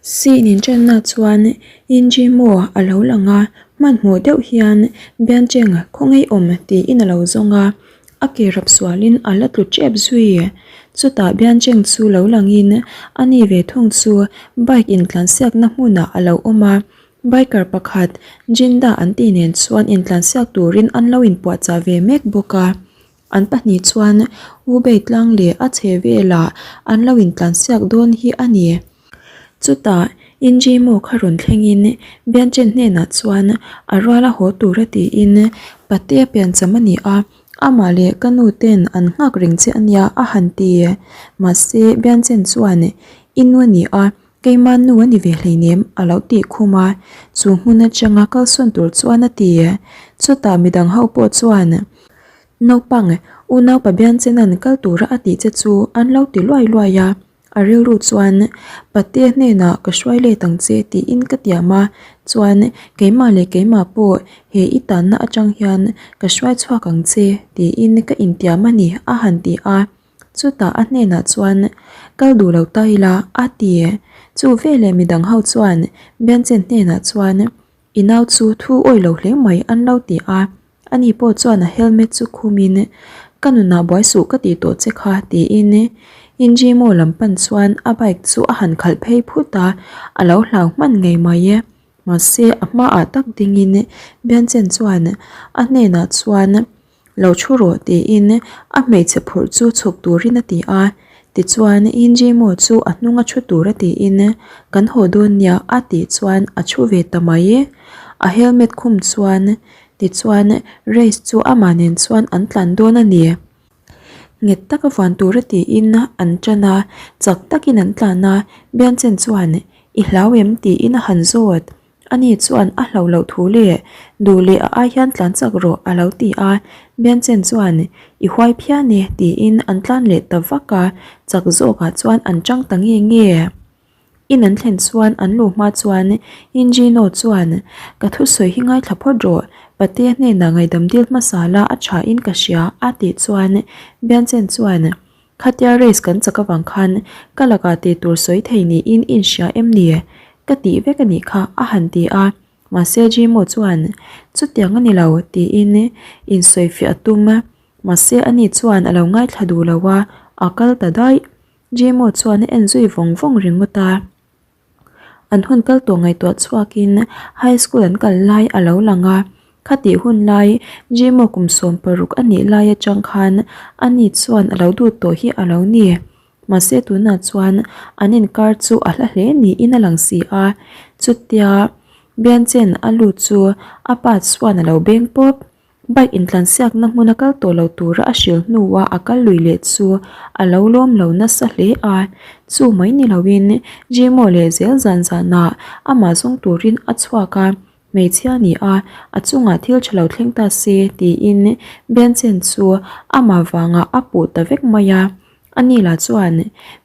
Scene inṭanna chuan Injimo a lo lang a, hmanhmawh deuh hian Biancheng khawngaihawm tiin a lo zawng a, a ke rap sualin a la tlu ṭep zui. Chutah Biancheng chu lo langin a ni ve thung chu bike intlansiakna hmunah a lo awm a, biker pakhat Jinda an tih nen chuan intlansiak turin an lo inpuahchah ve mek bawk a. An pahnih chuan Hubei tlang leh a chhe velah an lo intlansiak dawn hi a ni. Chutah Injimo kha rawn thlengin Bianchen hnenah chuan a rual a haw tur a tiin Patea piancham a ni a, amah leh ka nu ten an nghak reng che a nia a han ti. Mahse Bianchen chuan I nu a ni a, Keimah nu a ni ve hleinem a lo tih khum a, chu hmun atanga kalsawn tur chuan a ti. Chutah midang ho pawh chuan Naupang, unau Pabianchena'n kal tura a tih che chu an lo ti luai luai a, a rilru chuan Pate hnenah ka hruai let ang che tiin ka tiam a, chuan keimah leh keimah pawh he i tanna atang hian ka hruai chhuak ang che tiin ka intiam a ni a han ti a. Chutah a hnenah chuan, Kal duh lo ta ila, a ti. Chu veleh midang ho chuan Bianchen hnenah chuan, I nau chu thu awih lo hle mai an lo ti a. Ani pawh chuan a helmet chu khumin, Ka nunah buai suh ka tih tawh che kha, tiin Injimo lam pan chuan a bike chu a han khalh phei phut a, a lo hlau hman ngei mai e. Mahse a hmaah tak dingin Bianchen chuan a hnenah chuan, Lo thu rawh tiin a hmeichhe phurh chu chhuk turin a ti a, tichuan Injimo chu a hnung a thu tur a tiin kan haw dawn nia a tih chuan a thu ve ta mai. A helmet khum chuan tichuan race chu amah nen chuan an tlan dawn a ni. Nghet taka vuan tur a tiin an tan a, chak takin an tlan a, Bianchen chuan I hlau em tiin a han zawt. Ani chuan a hlo loh thu leh duh leh a ai hian tlan chak rawh a lo ti a, Bianchen chuan I huai phian e tiin an tlan leh ta vak a, chak zawkah chuan an chang ta nge nge. In an thlen chuan an luh hma chuan Injino chuan Ka thusawi hi ngaithla phawt rawh, Patea hnenah ngaihdam dil hmasa la a tha in ka hria a tih chuan Bianchen chuan Khatia race kan chak avang khan ka lakah tih tur sawi thei niin i inhria em ni? Ka tih vek a nih kha a han ti a, mahse Jimo chuan chutiang a ni lo tiin insawifiah a tum a, mahse ani chuan a lo ngaithla duh lo a, a kal ta daih. Jimo chuan a en zui vawng vawng ringawt a. An hun kal tawh ngaihtuah chhuakin high school an kal lai a lo lang a, khatih hun lai Jimo kum 16 a nih lai atang khan ani chuan a lo duh tawh hi a lo ni. Mahse tunah chuan an inkar chu a hla hle niin a lang si a, chutia Bianchen a lut chu a pa chuan a lo beng pawp. Bike intlansiakna hmuna kal tawh lo tura a hrilh hnuah a kal lui leh chu a lo lawm lo nasa hle a, chu mai ni loin Jimo leh zel zan zanah amah zawng turin a chhuak a, hmeichhia ni a, a chungah thil tha lo thleng ta se tiin Benchen chu amah vangah a puh ta vek mai a. Ani lah chuan,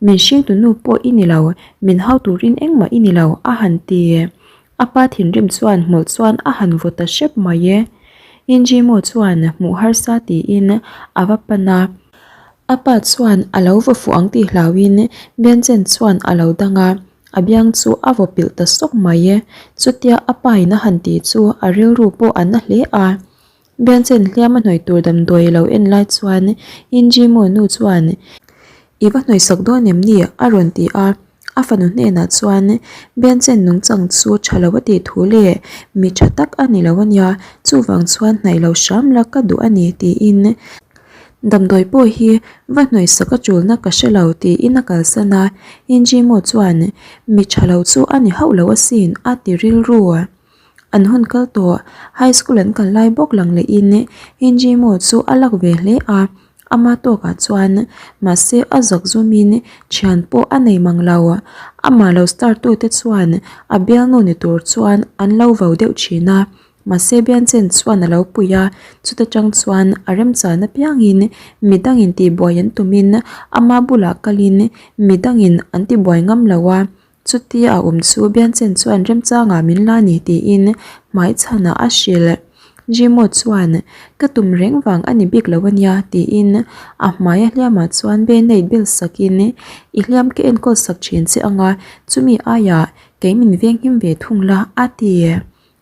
Min hringtunu pawh i ni lo, min hau turin engmah i ni lo a han ti. A pa thinrim chuan hmawlh chuan a han vaw ta hrep mai e. Injimo chuan hmuh harsa tiin a va pan a. A pa chuan a lo vaw fuh ang tih hlauhin Bianchen chuan a lo dang a, a biang chu a vaw pilh ta sawk mai e. Chutia a pa in a han tih chu a rilru pawh a na hle a. Bianchen hliam a hnawih tur damdawi lo en lai chuan Injimo nu chuan I va hnawihsak dawn em ni? a rawn ti a. A fanu hnenah chuan Bianchen nungchang chu tha lo a tih thu leh mi tha tak a ni lo a nia, chuvang chuan hnaih lo hram la ka duh a ni tiin damdawi pawh hi va hnawihsak a tulna ka hre lo tiin a kalsan a. Injimo chuan mi tha lo chu a ni hauh lo asin a ti rilru. An hun kal tawh, high school an kal lai bawk lang lehin Injimo chu a lak ve hle a, ama tawkah chuan mahse a zak zumin thian pawh a nei mang lo. Amah lo star tute chuan a bialnu ni tur chuan an lo vau deuh thin a, mahse Bianchen chuan a lo pui a, chuta tang chuan a remchan apiangin midangin tihbuai an tumin ama bulah kalin midangin an tibuai ngam lo a. Chutia a awm chu Bianchen chuan remchangah min la ni tiin hmaichhanah a hrilh. Jimo chuan, Ka tum reng vang a ni bik lo a nia tiin a hmai a hliamah chuan band-aid bel sakin, I hliam ka enkawl sak thin che anga, chumi aiah. kei min venghim ve thung la, a ti.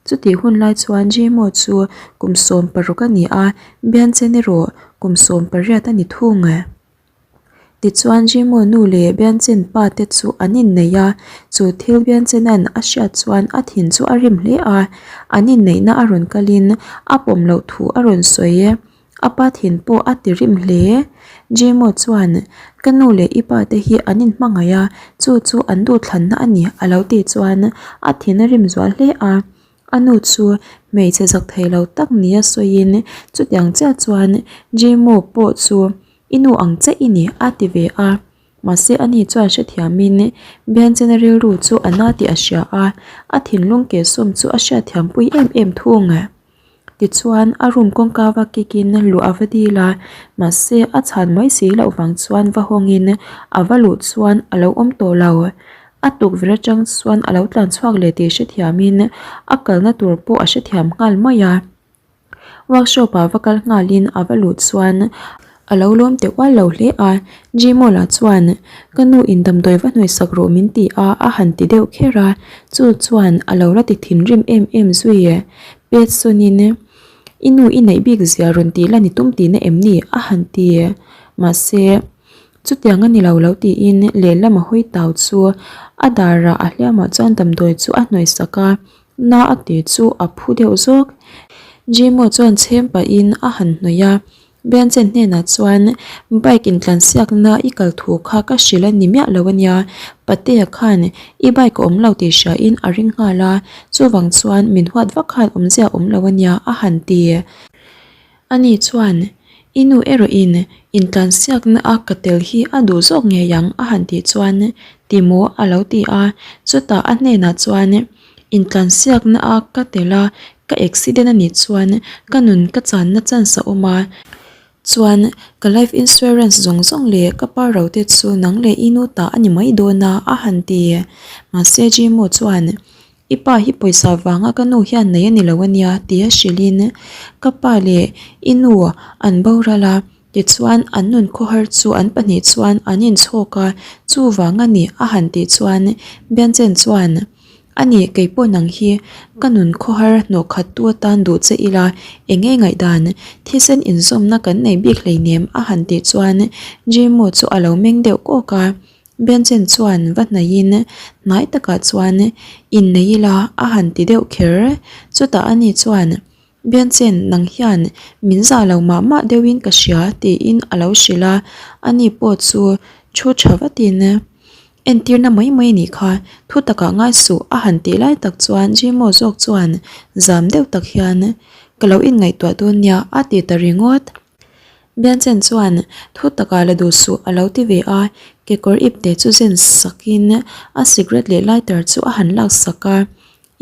Chutih hun lai chuan Jimo chu kum 16 a ni a, Bianchen erawh kum 18 a ni thung. Tichuan Jimo nu leh Bianchen pa te chu an inneih a, chu thil Bianchena'n a hriat chuan a thin chu a rim hle a, an inneihna a rawn kalin a pawm loh thu a rawn sawi. A pa thin pawh a ti rim hle. Jimo chuan, Ka nu leh i pa te hi an inhmangaih a, chu chu an duhthlanna a ni a lo tih chuan a thin a rim zual hle a. A nu chu hmeichhe zak thei lo tak nia sawiin chutiang chiah chuan Jimo pawh chu I nu ang che i ni a ti ve a. Mahse ani chuan hrethiamin Bianchina rilru chu a na tih a hria a, a thinlung kehsawm chu a hriatthiampui em em thung. Tichuan a room kawngka va kikin luh a va dil a, mahse a chhan mai si loh vang chuan va hawngin a va luh chuan a lo awm tawh lo. A tukverh atang chuan a lo tlan chhuak leh tih hrethiamin a kalna tur pawh a hrethiam nghal mai a. Workshop ah va kal nghalin a va luh chuan a lo lawm teh ual lo hle a, Jimawla chuan ka nu in damdawi va hnawih sak rawh min ti a a han ti deuh kher a, chu chuan a lo la ti thinrim em em zui e. Pet sawnin i nu i neih bik zia rawn tih la ni tum tihna em ni a han ti mahse chutiang a ni lo lo tiin lehlam a hawi tau chu a darah a hliamah chuan damdawi chu a hnawih sak a. Na a ti chu a phu deuh zawk. Jimo chuan chhem pahin a han hnawih a, Bianchen hnenah chuan bike intlansiakna i kal thu kha ka hrilh a ni miah lo a nia, Patea khan i bike a awm lo tih hriain a ring nghal a, chuvang chuan min huat vak khan awmzia a awm lo a nia a han ti. Ani chuan, I nu erawhin intlansiakna a ka tel hi a duh zawk ngei ang a han tih chuan, Ti maw? a lo ti a. Chutah a hnenah chuan, Intlansiakna a ka tel a, ka accident a nih chuan ka nun ka channa chance a awm a. Chuan, ka life insurance zawng zawng leh ka pa ro te chu nang leh i nu ta a ni mai dawn a, a han ti. Mahse Jimo chuan, I pa hi pawisa vanga ka nu hian nei a ni lo a nia tia hrilhin ka pa leh i nu an boral a, tichuan an nun khawhar chu an pahnih chuan an inchhawk a, chuvang a ni a han tih chuan Bianchen chuan A ni kei pawh nang hi ka nun khawhar hnawh khat tu atan duh che ila eng nge ngaihdan thisen inzawmna kan nei bik hleinem a han tih chuan Jimo chu a lo meng deuh kawk a. Benchen chuan va hnaihin hnai takah chuan innei ila a han ti deuh kher. Chutah ani chuan, Benchen, nang hian min zah lo mah mah deuhin ka hria tiin a lo hrilh a, ani pawh chu thu tha vatin, Entirna mai mai nih kha, thu takah ngai suh a han tih lai tak chuan Jimo zawk chuan zam deuh tak hian, Ka lo inngaihtuah dawn nia a ti ta ringawt. Bianchen chuan thu takah la duh suh a lo ti ve a, kekawr ipte chu zen sakin a cigarette leh lighter chu a han lak sak a,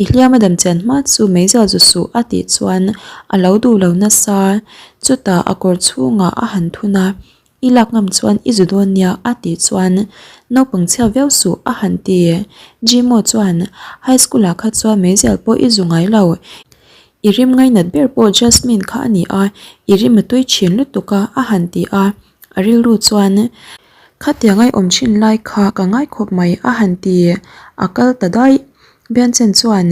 I hliam a dam chian hma chu meizial zu suh a tih chuan a lo duh lo nasa, chutah a kawr chhungah a han thun a, I lak ngam chuan i zu dawn nia a tih chuan naupang chhia viau suh a han ti. Jimo chuan high school ah kha chuan meizial pawh i zu ngai lo, I rim ngainat ber pawh Jasmine kha a ni a, i rim a tui thin lutuk a, a han ti a. A rilru chuan, Khatiang ai awm thin lai kha ka ngai khawp mai, a han ti. A kal ta daih. Bianchen chuan,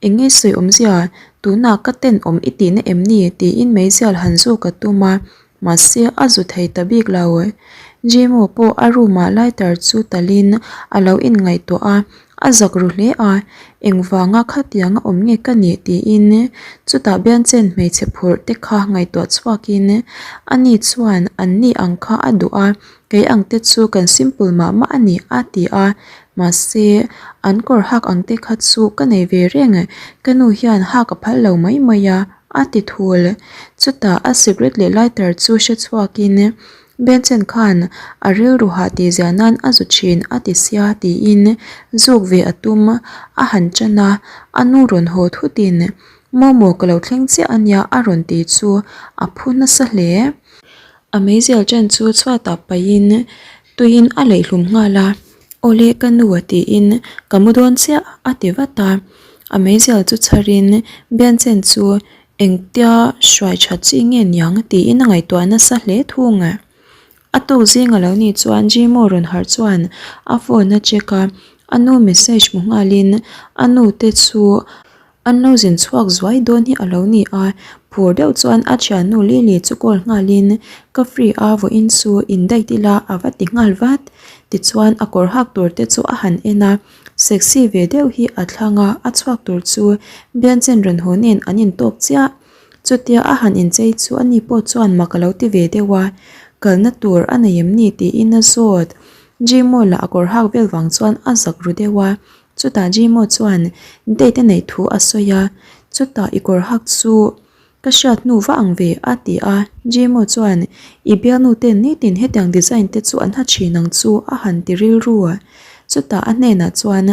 Eng nge sawi awmzia, tunah ka tenawm i tihna em ni? tiin meizial han zuk a tum a. Mahse a zu thei ta bik lo. Jimo pawh a room ah lighter chu talin a lo inngaihtuah a, a zak ru hle a, engvanga khatiang a awm nge ka nih tiin chutah Bianchen hmeichhe phurh te kha ngaihtuah chhuakin ani chuan an ni ang kha a duh a, kei ang te chu kan simple mah mah a ni a ti a, mahse an kawr hak ang te kha chu ka nei ve reng, ka nu hian hak a phal lo mai mai a. A ti thul. Chutah a cigarette leh lighter chu hre chhuakin Benson khan a rilru hah tih ziah nan a zu thin a ti sia tiin zuk ve a tum a han tan a, a nu rawn haw thutin Momo ka lo thleng chiah a nia a rawn ti chu a phu nasa hle. A meizial chen chu chhuatah pahin tuiin a leihlum nghal a, Awle ka nu a tiin ka mu dawn chiah a ti vat a, a meizial chu chharin Bianchen chu engtia hruai tha chi nge niang tiin a ngaihtuah nasa hle thung. A tuk zing a lo nih chuan Jimo rawn harh chuan a phone a check a. A nu message hmu nghalin a nu te chu an lo zin chhuak zuai dawn hi a lo ni a, phur deuh chuan a thiannu Lily chu call nghalin ka free a vawiin chu in date ila a va ti nghal vat. Tichuan a kawr hak tur te chu a han en a, sexy ve deuh hi a thlang a, a chhuak tur chu Bianchen rawn haw nen an intawk chiah. Chutia a han inchei chu ani pawh chuan mak a lo ti ve deuh a, kalna tur a nei em ni tiin a zawt. Jimo lah a kawr hak vel vang chuan a zak ru deuh a, chutah Jimo chuan date a neih thu a sawi a, chutah i kawr hak chu ka hriat hnu va ang ve a ti a, Jimo chuan i bialnu ten nitin hetiang design te chu an ha thin ang chu a han ti rilru a, chutah a hnenah chuan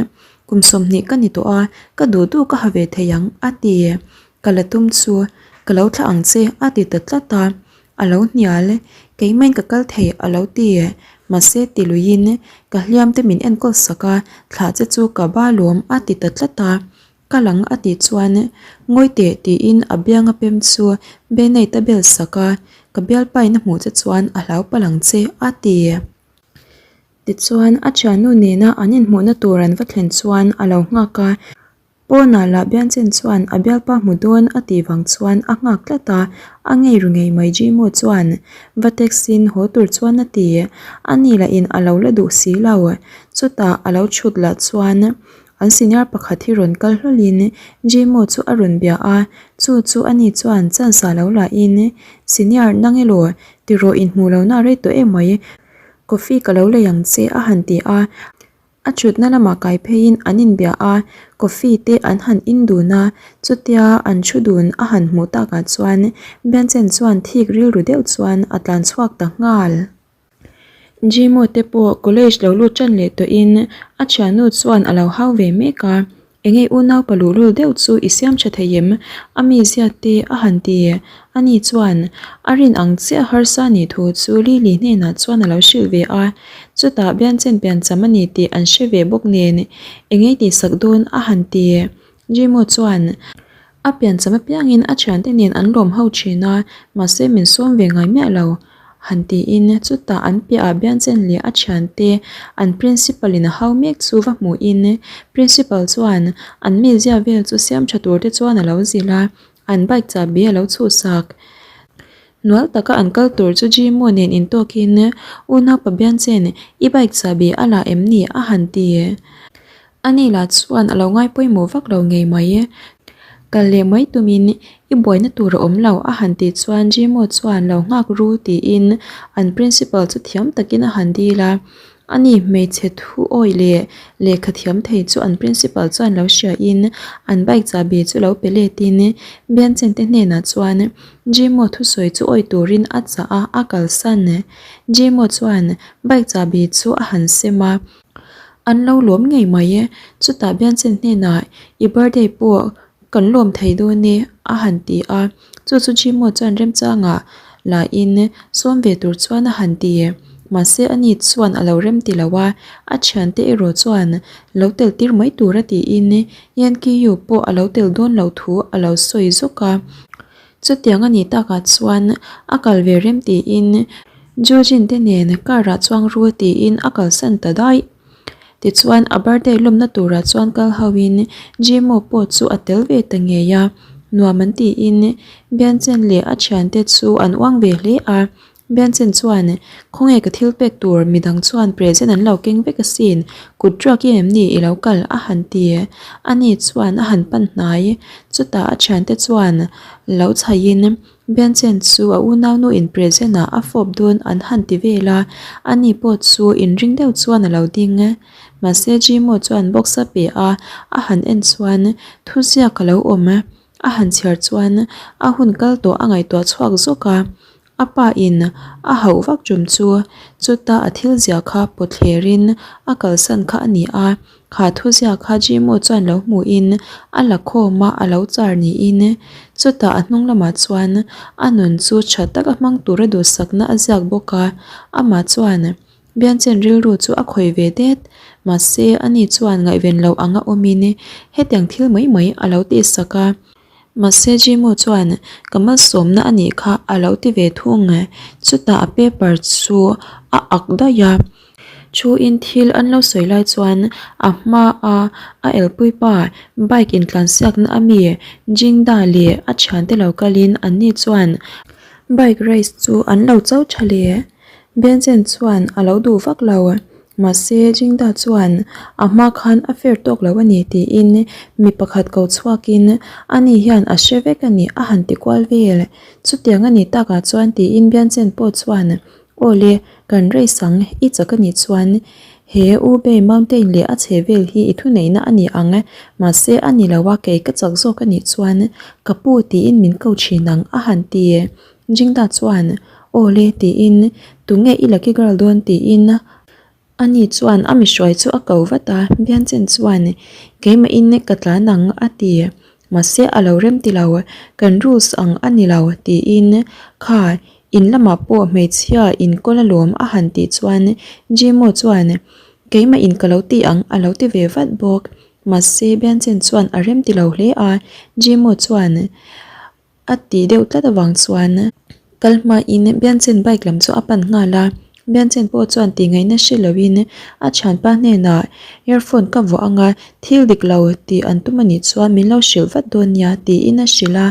kum 20 ka ni tawh a, ka duh duh ka ha ve thei ang a ti. Ka la tum chu ka lo thlah ang che a ti ta tlat a, a lo hnial keimah in ka kal thei a lo ti mahse ti luiin ka hliam te min enkawl sak a thlah che chu ka ba lawm a ti ta tlat a, ka lang a tih chuan ngawi teh tiin a bianga pem chu Benate a bel sak a, ka bialpa in a hmuh che chuan a hlau palh ang che a ti. Tichuan a thiannu nena an inhmuhna tur an va thlen chuan a lo nghak a. Pawnah lah Bianchen chuan a bialpa hmu dawn a tih vang chuan a nghak tlat a, a ngei ru ngei mai Jimo chuan va text in haw tur chuan a ti. A ni lah in a lo la duh si lo. Chutah a lo chhut lah chuan an senior pakhat hi rawn kal hlawl in Jimo chu a rawn bia a, chu chu a ni chuan chance a lo la in Senior nang elaw tiraw inhmuh lohna a rei tawh em mai, coffee ka lo lei ang che a han ti a. A thutna lamah kai pheiin an inbia a, coffee te an han in dun a, chutia an thu dun a han hmuh takah chuan Bianchen chuan thik rilru deuh chuan a tlan chhuak ta nghal. Jimo te pawh college lo lut tan leh tawhin a thiannu chuan a lo hau ve mek a, Enge unau pa luhlul deuh chu i siam tha thei em? A mizia te a han ti. Ani chuan a rin ang chiah harsa nih thu chu Lily hnenah chuan a lo hrilh ve a. Chutah Bianchen piancham a ni tih an hre ve bawk nen enge tihsak dawn a han ti. Jimo chuan a piancham apiangin a thiante nen an lawm ho thin a, mahse min sawm ve ngai miah lo. Han tiin chutah an piahah Bianchen leh a thiante an principal in a hau mek chu va hmuhin principal chuan an mizia vel chu siam tha tur te chuan a lo zilh a, an bike chahbi a lo chhuhsak. Hnual taka an kal tur chu Jimo nen intawkin Unaupa Bianchen i bike chahbi a la em ni? a han ti. Ani lah chuan a lo ngai pawimawh vak lo ngei mai. Kal leh mai tumin i buaina tur a awm lo a han tih chuan Jimo chuan lo nghak ru tiin an principal chu thiam takin a han dil a. Ani hmeichhe thu awi leh lehkha thiam thei chu an principal chuan lo hriain an bike chahbi chu lo pe letin Bianchen te hnenah chuan Jimo thusawi chu awi turin a chah a, a kalsan. Jimo chuan bike chahbi chu a han sem a. An lo lawm ngei mai e, chutah Bianchen hnenah i birthday pawh kan lawm thei dawn e a han ti a, chu chu Jimo chuan remchangah la in sawm ve tur chuan a han ti. Mahse ani chuan a lo rem ti lo a, a thiante erawh chuan lo tel tir mai tur a tiin Yankiyu pawh a lo tel dawn loh thu a lo sawi zawk a. Chutiang a nih takah chuan a kal ve rem tiin Jujin te nen car ah chuang ru tiin a kalsan ta daih. Tichuan a birthday lawmna turah chuan kal ho in Jimo pawh chu a tel ve ta ngei a, nuam an tiin Bianchen leh a thiante chu an uang ve hle a. Bianchen chuan, Khawnge ka thil pek tur midang chuan present an lo keng vek asin, kut ruak i em ni i lo kal a han ti. Ani chuan a han pan hnai. Chutah a thiante chuan lo chhaihin Bianchen chu a unaunu in present ah a fawp dawn an han ti vel a, ani pawh chu inring deuh chuan a lo ding. Mahse Jimo chuan box a pe a, a han en chuan thuziak a lo awm. A han chhiar chuan a hun kal tawh a ngaihtuah chhuak zawk a. A pa in a hauh vak tum chu chuta a thil ziah kha pawt thler in a kalsan kha a ni a, kha thu ziah kha Jimo chuan lo hmu in a la khawm a, a lo char niin chutah a hnung lamah chuan a nun chu tha taka hmang tura duhsakna a ziak bawk a, amah chuan Bianchen rilru chu a khawih ve det, mahse ani chuan ngaihven loh anga awmin hetiang thil mai mai a lo tihsak a. Mahse Jimo chuan ka malsawmna a nih kha a lo ti ve thung. Chutah a paper chu a ak daih a. Thuin thil an lo sawi lai chuan a hmaa a elpui pa bike intlansiakna a mi Jingda leh a thiante lo kalin anni chuan bike race chu an lo cho tha leh. Benjen chuan a lo duh vak lo. Mahse Jingda chuan a hma khan a fair tawk lo a ni tiin mi pakhat ko chhuakin ani hian a hre vek a ni a han ti kual vel. Chutiang a nih takah chuan tiin Bianchen pawh chuan Aw le, kan race ang, i chak a nih chuan he Ubei Mountain leh a chhe vel hi i thuneihna a ni ang, mahse a ni lo a kei ka chak zawk a nih chuan ka pu tiin min ko thin ang a han ti. Jingda chuan Aw le tiin tunge i lucky girl dawn tiin Ani chuan a mihruai chu a ko vat a, Bianchen chuan, Keimahin ka tlan ang a ti. Mahse a lo rem ti lo, kan rules ang a ni lo tiin, Kha, in lamah pawh hmeichhia inkawl alawm a han tih chuan Jimo chuan, Keimahin ka lo ti ang a lo ti ve vat bawk. Mahse Bianchen chuan a rem ti lo hle a, Jimo chuan, A tih deuh tlat avang chuan kal hmain Bianchen bike lam chu a pan nghal a, Bianchen pawh chuan tih ngaihna hre loin a thianpa hnenah earphone ka vuah anga thil dik lo tih an tum anih chuan min lo hrilh vat dawn nia tiin a hrilh a,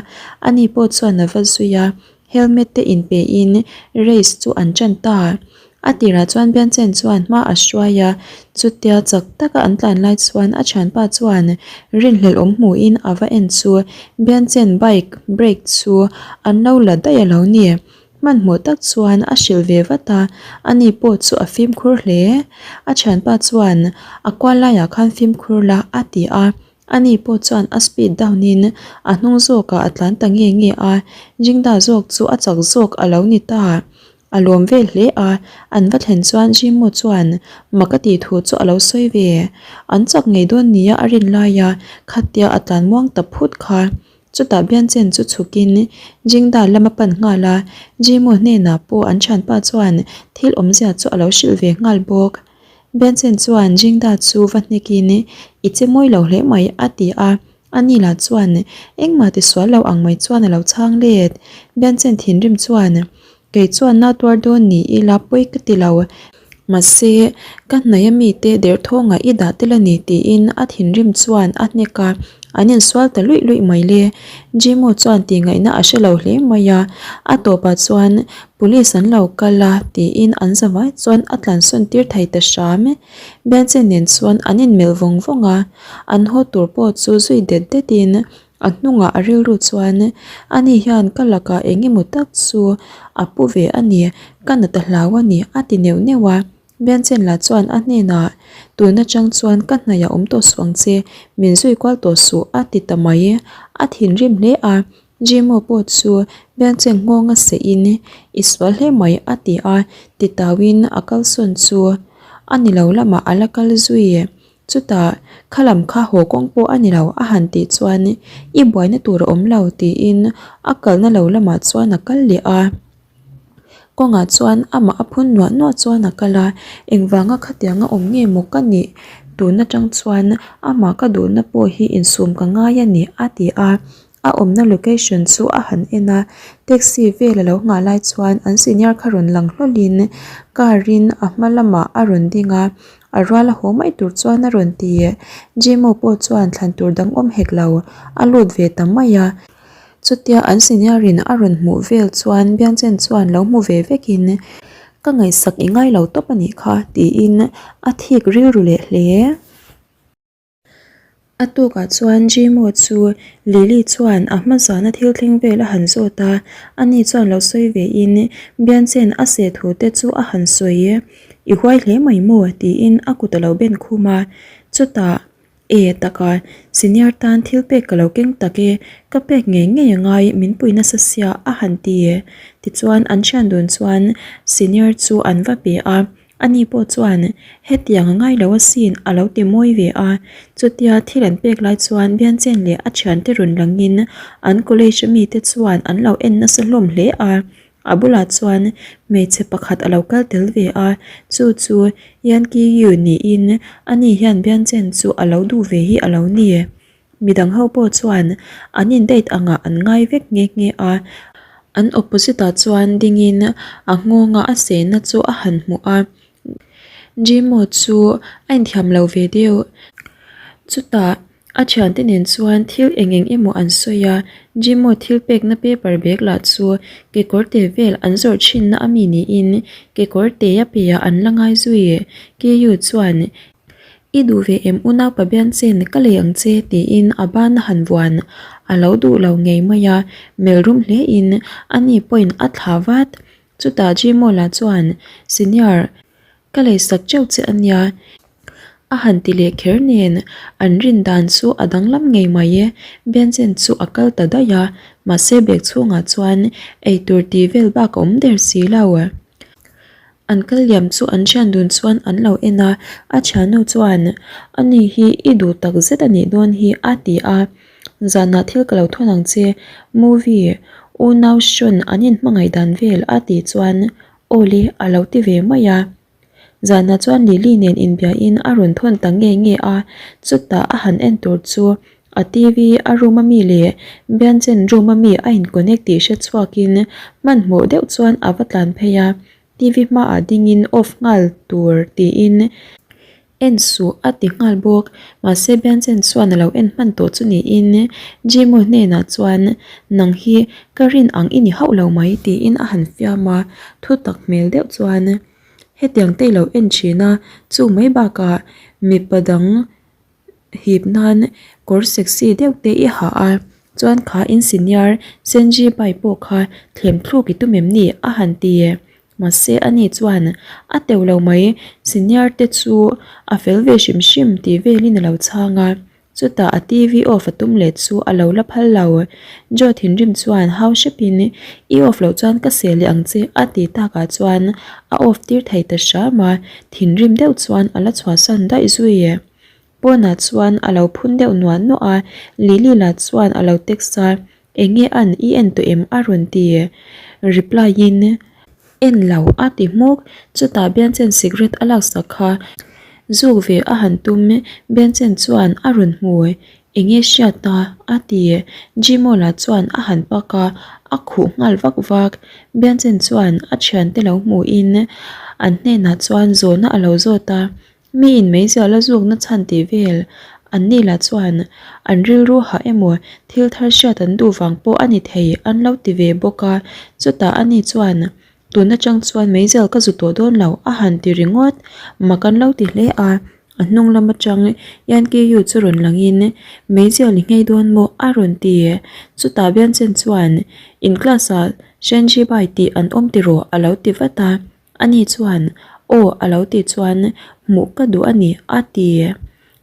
ani pawh chuan a va zui a, helmet te inpe in race chu an tan ta. A tirah chuan Bianchen chuan hma a hruai a, chutia chak taka an tlan lai chuan a thianpa chuan rinhlelh awm hmuhin a va en chu Bianchen bike brake chu an lo la daih a lo ni. Hmanhmawh tak chuan a hrilh ve vat a, ani pawh chu a fimkhur hle. A thianpa chuan a kual laiah khan fimkhur la a ti a, ani pawh chuan a speed down in a hnung zawkah a tlan ta nge nge a, Jingda zawk chu a chak zawk a lo ni ta. A lawm vel hle a, an va thlen chuan Jimo chuan mak a tih thu chu a lo sawi ve. An chak ngei dawn nia a rin laia khatia a tlan muang ta phut kha. Chutah Bianchen chu chhukin Jingda lam a pan nghal a, Jimo hnenah pawh an thianpa chuan thil awmzia chu a lo hrilh ve nghal bawk. Bianchen chuan Jingda chu va hnekin I che mawi lo hle mai a ti a, Ani lah chuan engmah ti sual lo ang mai chuan a lo chhang let. Bianchen thinrim chuan, Kei chuan na tuar dawn ni ila pawi ka ti lo. Mahse, ka hnaih a mite derthawngah i dah tel a ni tiin a thinrim chuan a hnek a, an insual ta luih luih mai le. Jimo chuan tihngaihna a hre lo hle mai a, a tawpah chuan police an lo kal a tiin an zavai chuan a tlansawn tir thei ta hram. Bianchen nen chuan an inmelh vawng vawng a. An haw tur pawh chu zui det det in a hnungah a rilru chuan ani hian ka lakah eng emaw tak chu a pu ve a ni, ka nat a hlau a ni a ti neuh neuh a. Bianchen lah chuan a hnenah tun atang chuan ka hnaih a awm tawh suh ang che, min zui kual tawh suh a ti ta mai. A thinrim hle a, Jimo pawh chu Bianchen nghawng a seh in i sual hle mai a ti a, titauin a kalsawn chu a ni lo lamah a la kal zui. Chutah, kha lam kha haw kawng pawh a ni lo a han tih chuan i buaina tur a awm lo tiin a kalna lo lamah chuan a kal leh a. Kawngah chuan amah a phun nuah nuah chuan a kal a, engvanga khatianga awm nge maw ka nih tun atang chuan amah ka duhna pawh hi insum ka ngai a ni a ti a. A awmna location chu a han en a, taxi vel a lo nghah lai chuan an senior kha rawn lang hlawlhin car in a hma lamah a rawn ding a, a rual a haw mai tur chuan a rawn ti. Jimo pawh chuan thlan tur dang awm hek lo, a lut ve ta mai a. Chutia an senior in a rawn hmuh vel chuan Biangchen chuan lo hmu ve vekin ka ngaihsak i ngai lo tawp a nih kha tiin a thik rilru leh hle. A tukah chuan Jimo chu Lily chuan a hma zana thil thleng vel a han zawt a, ani chuan lo sawi ve in Bianchen a seh thu te chu a han sawi. I huai hle mai maw? tiin a kut a lo ben khum a. Chutah, E taka, senior tan thil pek ka lo keng tak e, ka pek ngei ngei a ngai, min pui nasa sia a han ti. Tichuan an thian dun chuan senior chu an va pe a. Ani pawh chuan, Hetiang a ngai lo asin a lo ti mawi ve a. Chutia thil an pek lai chuan Bianchen leh a thiante rawn langin an college mite chuan an lo en nasa hlawm hle a. A bulah chuan hmeichhe pakhat a lo kal tel ve a, chu chu Yan Ki Yu niin ani hian Bianchen chu a lo duh ve hi a lo ni. Midang ho pawh chuan an in date angah an ngai vek nghe nghe a, an opposite ah chuan dingin a nghawnga a sehna chu a han hmuh a. Jimo chu a inthiam lo ve deuh. Chutah a thiante nen chuan thil eng eng emaw an sawi a, Jimo thil pekna paper bag lah chu kekawr te vel an zawrh thinna a mi niin kekawr te a pe ah an la ngai zui. Ku chuan I duh ve em unaupa Bianchen ka lei ang che tiin a ban a han vuan. A lo duh lo ngei mai a, melrum hle in ani pawhin a thla vat. Chutah Jimawla chuan Senior ka lei sak teuh che ania a han ti leh kher nen an rin dan chu a danglam ngei mai e. Bianchen chu a kal ta daih a, mahse bag chhungah chuan eitur tih vel bak a awm der si lo. An kal liam chu an thian dun chuan an lo en a, a thiannu chuan, Ani hi i duh tak zet a nih dawn hi a ti a, Zanah thil ka lo thawn ang che, movie, unau hrawn an inhmangaih dan vel a tih chuan Aw le a lo ti ve mai a. Zanah chuan Lily nen inbiain a rawn thawn ta nge nge a, chutah a han en tur chu A TV a room a mi leh Bianchen room a mi a in connect tih hre chhuakin hmanhmawh deuh chuan a va tlan phei a, TV hmaah dingin off nghal tur tiin en suh a ti nghal bawk. Mahse Bianchen chuan a lo en hman tawh chu niin Jimo hnenah chuan nang hi ka rin ang i ni hauh lo mai tiin a han fiam a, thu tak hmel deuh chuan hetiang te i lo en thin a, chu mai bakah mipa dang hip nan kawr sexy deuh te i ha a chuan kha in senior Senji bai pawh kha thlem thluk i tum em ni a han ti mahse ani chuan a teuh lo mai senior te chu a fel ve hrim hrim tih velin a lo chhang a chutah a T_V off a tum leh chu a lo la phal lo Joe thinrim chuan hau hrep in i off loh chuan ka seh leh ang che a tih takah chuan a off tir thei ta hram a thinrim deuh chuan a la chhuahsan daih zui. Pawnah chuan a lo phun deuh nuah nuah a, Lily lah chuan a lo text a, Eng nge an i en tawh em? a rawn ti. Reply in, En lo a ti hmuk. Chutah Bianchen cigarette a laksak kha zuk ve a han tum, Bianchen chuan a rawn hmu. Eng nge hriat a? a ti. Jimawla chuan a han pak a, a khuh nghal vak vak. Bianchen chuan a thiante lo hmuhin an hnenah chuan zawhna a lo zawt a. Miin meizial a zukna chhan tih vel an ni lah chuan an rilru hah emaw thil thar hriat an duh vang pawh a ni thei an lo ti ve bawk a. Chutah ani chuan tun atang chuan meizial ka zu tawh dawn lo a han ti ringawt. Mak an lo ti hle a, a hnung lam atang Yankiyu chu rawn langin meizial i nghei dawn maw a rawn ti. Chutah Bianchen chuan in class ah Shenji Bai tih an awm tiraw a lo ti vat a. Ani chuan, Aw, a lo tih chuan, Hmuh ka duh a ni, a ti.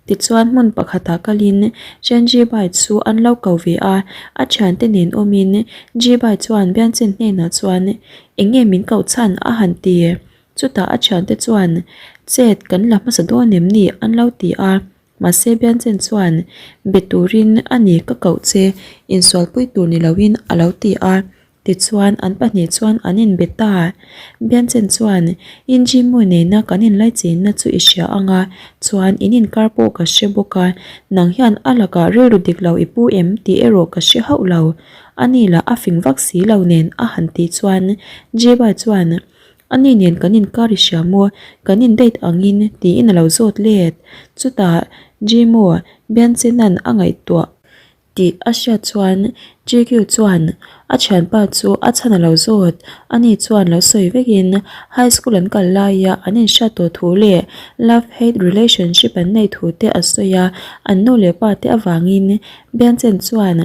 Tichuan hmun pakhatah kalin Chen Jibai chu an lo ko ve a, a thiante nen awmin Jibai chuan Bianchen hnenah chuan, Eng nge min koh chhan? a han ti. Chutah a thiante chuan, Chet kan la hmasa dawn em ni? an lo ti a. Mahse Bianchen chuan, Be turin a ni ka koh che, insualpui tur ni loin a lo ti a. Tichuan, an pahnih chuan an inbe ta. Bianchen chuan, In Jimu nena kan inlaichinna chu i hria ang a, chuan in inkar pawh ka hre bawk a, nang hian a lakah rilru dik lo i pu em tih erawh ka hre hauh lo. Ani lah a fing vak si lo nen a han tih chuan Jiba chuan, Ani nen kan inkar i hria maw? Kan in date angin tiin a lo zawt let. Chutah Jimu, Bianchena'n a ngaihtuah. Tih a hriat chuan JQ chuan a thianpa chu a chhan a lo zawt. Ani chuan lo sawi vekin high school an kal laia an inhriat tawh thu leh love hate relationship an neih thu te a sawi a, an nu leh pa te avangin Bianchen chuan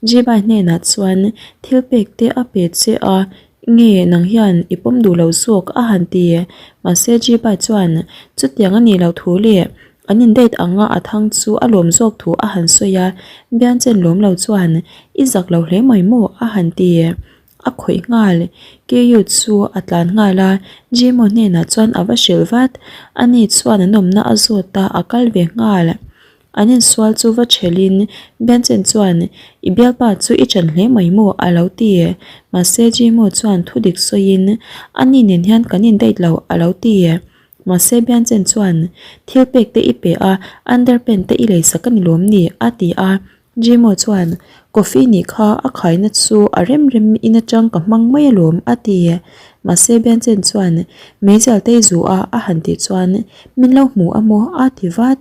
Jibai hnenah chuan thil pek te a pe che a, nge nang hian i pawm duh lo zawk a han ti. Mahse Jibai chuan chutiang a nih loh thu leh An in date anga a thang chu a lawm zawk thu a han sawi a, Bianchen lawm lo chuan i zak lo hle mai maw a han ti. A khawih nghal, Keyu chu a tlan nghal a, Jimo hnenah chuan a va hrilh vat. Ani chuan an awmna a zawt a, a kal ve nghal. An insual chu va thelhin Bianchen chuan i bialpa chu i chan hle mai maw a lo ti. Mahse Jimo chuan thudik sawiin ani nen hian kan in date lo a lo ti. Mahse Bianchen chuan, Thil pek te i pe a, underpant te i lei sak a ni lawm ni? a ti a. Jimo chuan, Coffee nih kha a khaina chu a rem rem in atang ka hmang mai alawm a ti. Mahse Bianchen chuan, Meizial te i zu a a han tih chuan, Min lo hmu a maw? a ti vat.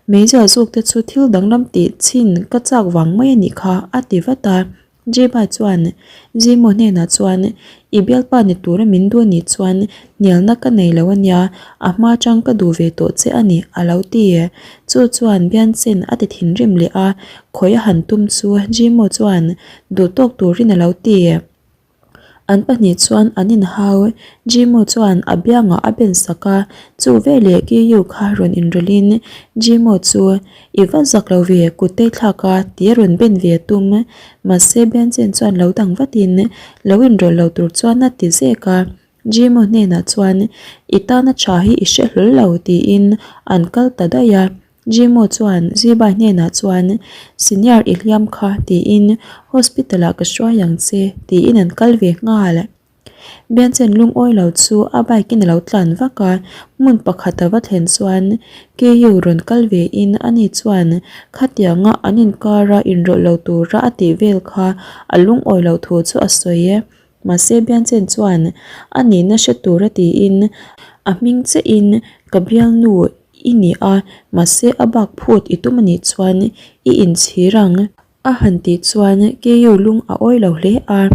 Meizial zuk te chu thil danglam tih chhin ka chak vang mai a nih kha a ti vat a. Jeba chuan Jimo hnenah chuan, I bialpa ni tura min duh anih chuan hnialna ka nei lo ania, a hma atang ka duh ve tawh che a ni, a lo ti. Chu chuan Bianchen a ti thinrim leh a, khawi a han tum chu Jimo chuan duh tawk turin a lo ti. An pahnih chuan an inhau, Jimo chuan a biangah a ben sak a, chu veleh Kiyu kha rawn inrawlhin Jimo chu I va zak lo ve, kut te thlak a, ti a rawn ben ve a tum. Mahse Benjain chuan lo dang vatin lo inrawlh lo tur chuan a ti zek a. Jimo hnenah chuan, I tana tha hi i hre hlawl lo, tiin an kal ta daih a. Jimo chuan Zibai hnenah chuan, Senior i hliam kha, tiin hospital ah ka hruai ang che, tiin an kal ve nghal. Bianchen lungawi lo chu a bike in a lo tlan vak a, hmun pakhat a va thlen chuan KU rawn kal ve in ani chuan khatianga an inkara inrawlh lo tura a tih vel kha a lungawi loh thu chu a sawi e. Mahse Bianchen chuan a nihna hre tura tiin a hming chiah in ka bialnu i ni a, mahse a bak phut i tum anih chuan i inchhir ang. A han tih chuan KU lung a awi lo hle a.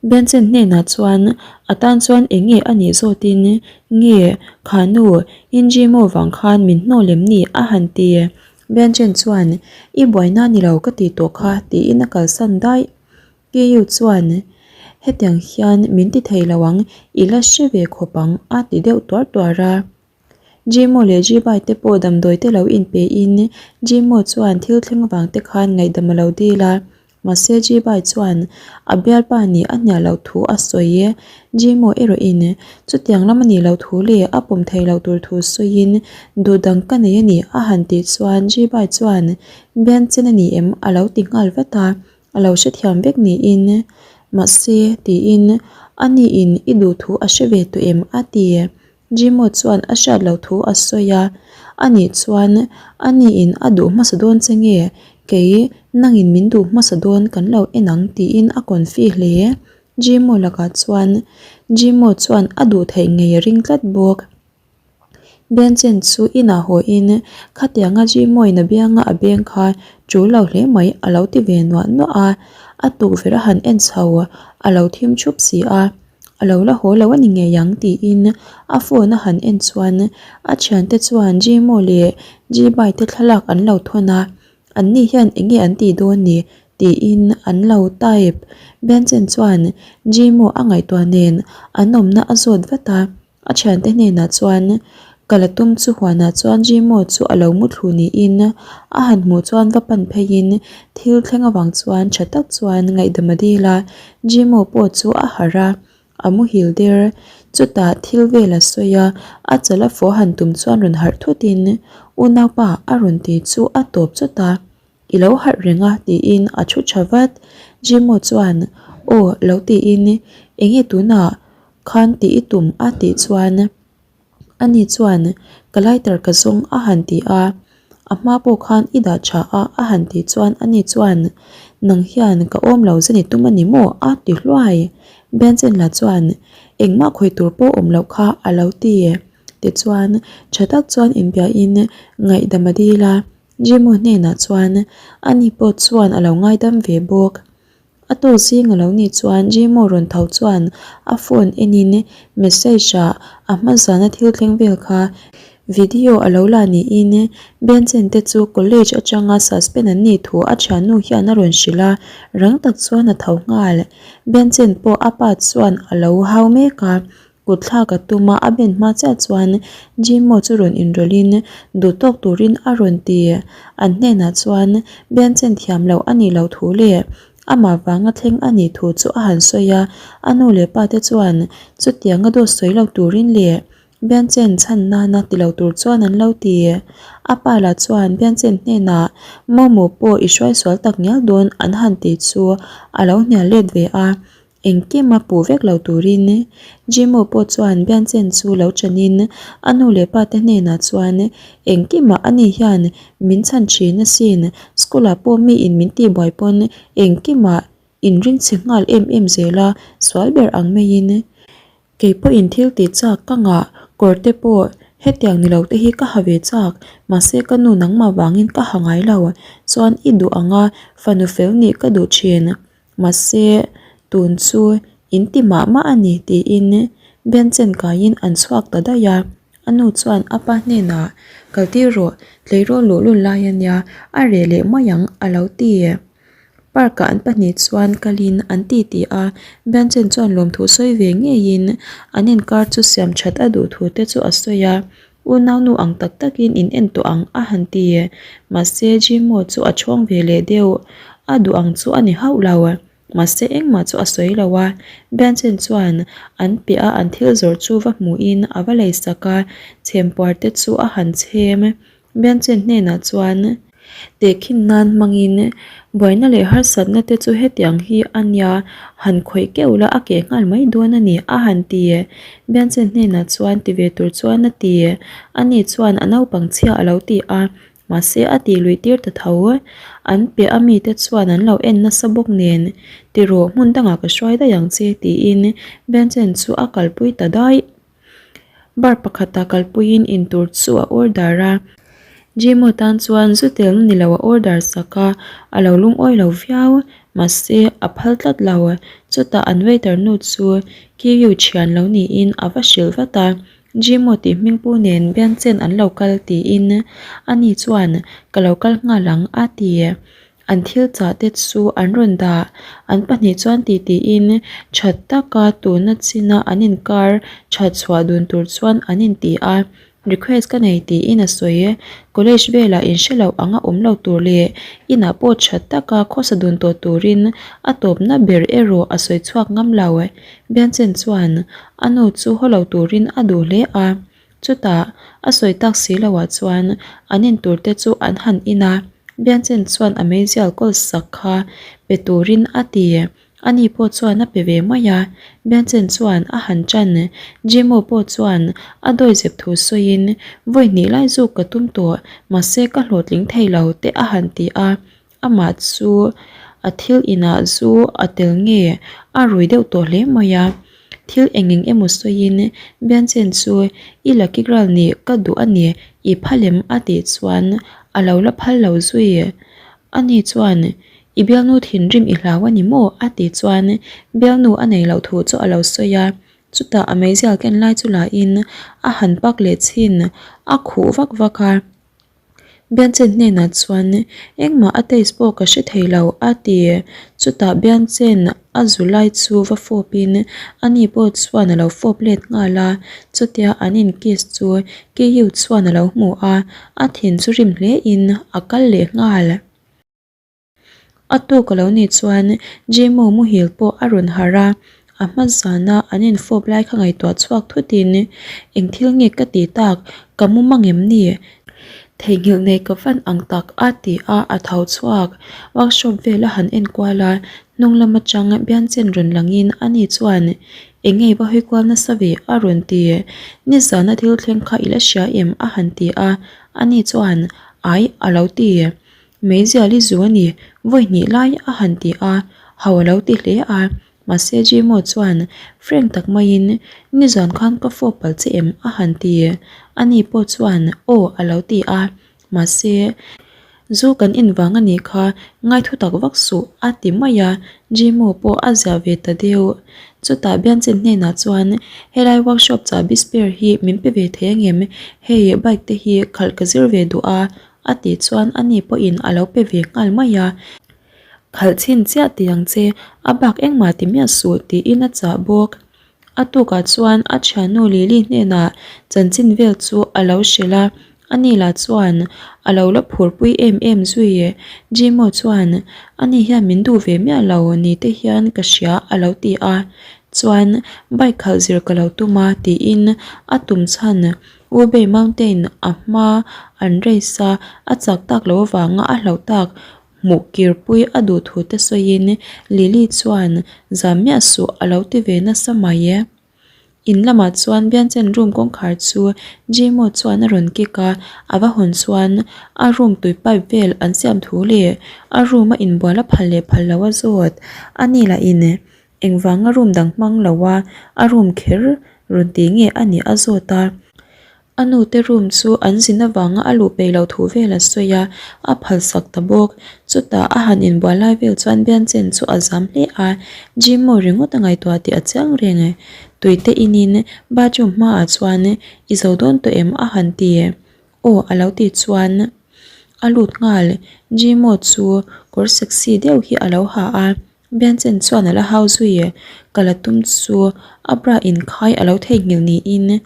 Benson hnenah chuan a tan chuan eng nge a nih zawtin nge kha nu Injimo vang khan min hnawl em ni a han ti. Benson chuan i buaina ni lo ka ti tawh kha tiin a kalsan daih. KU chuan hetiang hian min ti thei lo ang i la hre ve khawp ang a ti deuh tuar tuar a. Jimo leh Jibai te pawh damdawi te lo inpe in Jimo chuan thil thleng vang te khan ngaihdam a lo dil a, mahse Jibai chuan a bialpa nih a hnial loh thu a sawi e. Jimo erawh in chutiang lam a nih loh thu leh a pawm theih loh tur thu sawiin duh dang ka nei a ni a han tih chuan Jibai chuan Bianchen a ni em a lo ti nghal vat a, a lo hrethiam vek niin mahse tiin a niin i duh thu a hre ve tawh em a ti. Jimo chuan a hriat loh thu a sawi a, Anih chuan a niin a duh hmasa dawn che nge? Kei nangin min duh hmasa dawn kan lo en ang tiin a confi hle. Jimo lakah chuan Jimo chuan a duh theih ngei a ring tlat bawk. Benchen chu inah hawiin khatianga Jimo-in a bianga a beng kha tul lo hle mai a lo ti ve nuah nuah a, a tukverh a han en chho a lo thim thup si a. A lo la haw lo a ni ngei ang tiin a phone a han en chuan a thiante chuan Jimo leh Jibai te thlalak an lo thawn a, anni hian eng nge an tih dawn ni tiin an lo type. Benson chuan Jimo a ngaihtuah nen an awmna a zawt vat a. A thiante hnenah chuan ka la tum chu huanah chuan Jimo chu a lo muthlu niin a han hmuh chuan va pan pheiin thil thleng avang chuan tha tak chuan ngaihdam a dil a, Jimo pawh chu a harh a, a muhil der. Chutah thil vel a sawi a, a chal a fawh han tum chuan rawn harh thutin unaupa a rawn ti chu a tawp chawt a, I lo harh reng a tiin a thu tha vat. Jimo chuan aw lo tiin enge tunah khan tih i tum a tih chuan ani chuan ka lighter ka zawng a han ti a, a hma pawh khan i dah tha a a han tih chuan ani chuan nang hian ka awm lo zan i tum a ni maw a ti hluai. Benson lah chuan engmah khawih tur pawh awm loh kha a lo ti. Tichuan tha tak chuan inbiahin ngaihdam a dil a, Jimo hnenah chuan ani pawh chuan a lo ngaidam ve bawk. A tawk zing a lo nih chuan Jimo rawn tho chuan a phone enin message ah a hma zana thil thleng vel kha video a lo la niin Benson te chu college atanga suspend an nih thu a thiannu hian a rawn hrilh a, rang tak chuan a tho nghal. Benson pawh a pa chuan a lo hau mek a, Kut thlak a tum a, a ben hma chiah chuan Jimo chu rawn inrawlhin duh tawk turin a rawn ti. An hnenah chuan Bianchen thiam loh a nih loh thu leh amah vanga thleng a nih thu chu a han sawi a, a nu leh pa te chuan chutianga dawt sawi lo turin leh Bianchen chhan nana ti lo tur chuan an lo ti. A pa lah chuan Bianchen hnenah Momo pawh i hruai sual tak ngial dawn an han ti chu a lo hnial let ve a. Engkim a puh vek lo turin Jimo pawh chuan Bianchen chu lo chanin a nu leh pa te hnenah chuan engkimah ani hian min chhan thin asin, school ah pawh mi in min tihbuai pawn engkimah inring chhe nghal em em zel a, sual ber ang maiin Kei pawhin thil tih chak ka ngah, kawr te pawh hetiang ni lo te hi ka ha ve chak, mahse ka nu nangmah vangin ka ha ngai lo, chuan i duh ang a, fanu fel nih ka duh thin, mahse tun chu in ti mah mah a ni tiin Benchen kaiin an chhuak ta daih a, a nu chuan a pa hnenah kal tir rawh, tleirawl luhlul lai a nia, a reh leh mai ang a lo ti. Park ah an pahnih chuan kalin an ti ti a, Bianchen chuan lawmthu sawi ve ngeiin an inkar chu siam that a duh thu te chu a sawi a, unaunu ang tak takin in en tawh ang a han ti. Mahse Jimo chu a chhawng ve leh deuh, a duh ang chu a ni hauh lo. Mahse engmah chu a sawi lo a, Bianchen chuan an piah a an thil zawrh chu va hmuhin a va lei sak a, chhempuar te chu a han chhem. Bianchen hnenah chuan tehkhin nan hmangin buaina leh harsatna te chu hetiang hi a nia, han khawih keuh la a keh nghal mai dawn a ni a han ti. Bianchen hnenah chuan ti ve tur chuan a ti. Ani chuan a naupang chhia a lo ti a, mahse a tih luih tir ta tho. An piah a mite chuan an lo en nasa bawk nen, Tirawh hmun dangah ka hruai daih ang che tiin Bianchen chu a kalpui ta daih. Bar pakhata kalpuiin intur chu a order a, Jimo tan chuan zu telna ni lo a order sak a, a lo lungawi lo viau, mahse a phal tlat lo. Chutah an waiter nu chu Kiryu thian lo niin a va hrilh vat a, Jimo tih hmingpu nen bianchen an lo kal tiin ani chuan ka lo kal nghal ang a ti. An thil chah te chu an rawn dah. An pahnih chuan ti tiin that taka tuna china an inkar that chhuah dun tur chuan an inti a. Request ka nei tiin a sawi. College velah inhre loh anga awm lo tur leh inah pawh that taka khawsa dun tawh turin a tawpna ber erawh a sawi chhuak ngam lo. Bianchen chuan a nu chu haw lo turin a duh hle a. Chutah, a sawi tak si loah chuan an in tur te chu an han in a, Bianchen chuan a meizial kawl sak kha pe turin a ti. Ani pawh chuan a pe ve mai a, Bianchen chuan a han ṭan. Jimo pawh chuan a dawizep thu sawiin, Vawi hnih lai zuk ka tum tawh, mahse ka hlawhtling thei lo te a han ti a. Amah chu a thil inah zu a tel nge a rui deuh tawh hle mai a, thil eng eng emaw sawiin Bianchen chu i lucky girl nih ka duh a ni, i phal em a tih chuan a lo la phal lo zui. Ani chuan i bialnu thinrim i hlau a ni maw a tih chuan bialnu a nei loh thu chu a lo sawi a, chutah a meizial ken lai chu la in a han pak leh chhin a khuh vak vak a. Bianchen hnenah chuan engmah a taste pawh ka hre thei lo a ti. Chutah Bianchen a zu lai chu va fawp in ani pawh chuan a lo fawp let nghal a, chutia an in kiss chu Keyu chuan a lo hmu a, a thin chu rim hle in a kal leh nghal. A tuk a lo nih chuan Jimo muhil pawh a rawn harh a, a hma zana an infawp lai kha ngaihtuah chhuak thutin eng thil nge ka tih tak, ka mu mang em ni? Theihnghilh nei ka van ang tak a ti a, a tho chhuak. Workshop vel a han enkual a, hnung lam atang Bianchen rawn langin ani chuan eng nge va hawi kual nasa ve a rawn ti. Nizana thil thleng kha i la hria em? a han ti a, ani chuan ai a lo ti. Meizial i zu a ni, vawi hnih lai a han ti a, ho a lo ti hle a. Mahse Jimo chuan frank tak maiin, Nizan khan ka fawp palh che em? a han ti. Ani pawh chuan, Aw a lo ti a. Mahse, zu kan in vang a nih kha, ngaithu tak vak suh a ti mai a, Jimo pawh a ziah ve ta deuh. Chutah Bianchen hnenah chuan, Helai workshop chahbi spare hi min pe ve thei angem? Hei bike te hi khalh ka zir ve duh a, A tih chuan ani pawhin a lo pe ve nghal mai a, Khalh chhin chiah ti ang che, a bak engmah ti miah suh tiin a chah bawk. A tukah chuan a thiannu Lily hnenah chanchin vel chu a lo hrilh a, ani lah chuan a lo la phurpui em em zui. Jimo chuan, Ani hian min duh ve miah lo ni te hian ka hria a lo ti a, chuan bike khalh zir ka lo tum a tiin a tum chhan Wubei Mountain a hma an race a, a chak tak loh avanga a hlauh tak. Hmuh kirpui a duh thu te sawiin Lily chuan zam miah suh a lo ti ve nasa mai e. In lamah chuan Bianchen room kawngkhar chu Jimo chuan a rawn kick a, a va hawn chuan a room tui pipe vel an siam thu leh a room a inbual a phal leh phal lo a zawt. A ni lah in engvanga room dang hmang lo a a room kher rawn ti nge a nih a zawt a. A nute room chu an zin avanga a luh peih loh thu vel a sawi a, a phalsak ta bawk. Chutah a han inbual lai vel chuan Bianchen chu a zam hle a, Jimmo ringawt a ngaihtuah tih a chiang reng. Tuite inin bathroom hmaah chuan i zo dawn tawh em a han ti. Aw a lo ti chuan a lut nghal. Jimmo chu kawr sexy deuh hi a lo ha a. Bianchen chuan a la hau zui e, ka la tum chu a bra inkhai a lo theihnghilh niin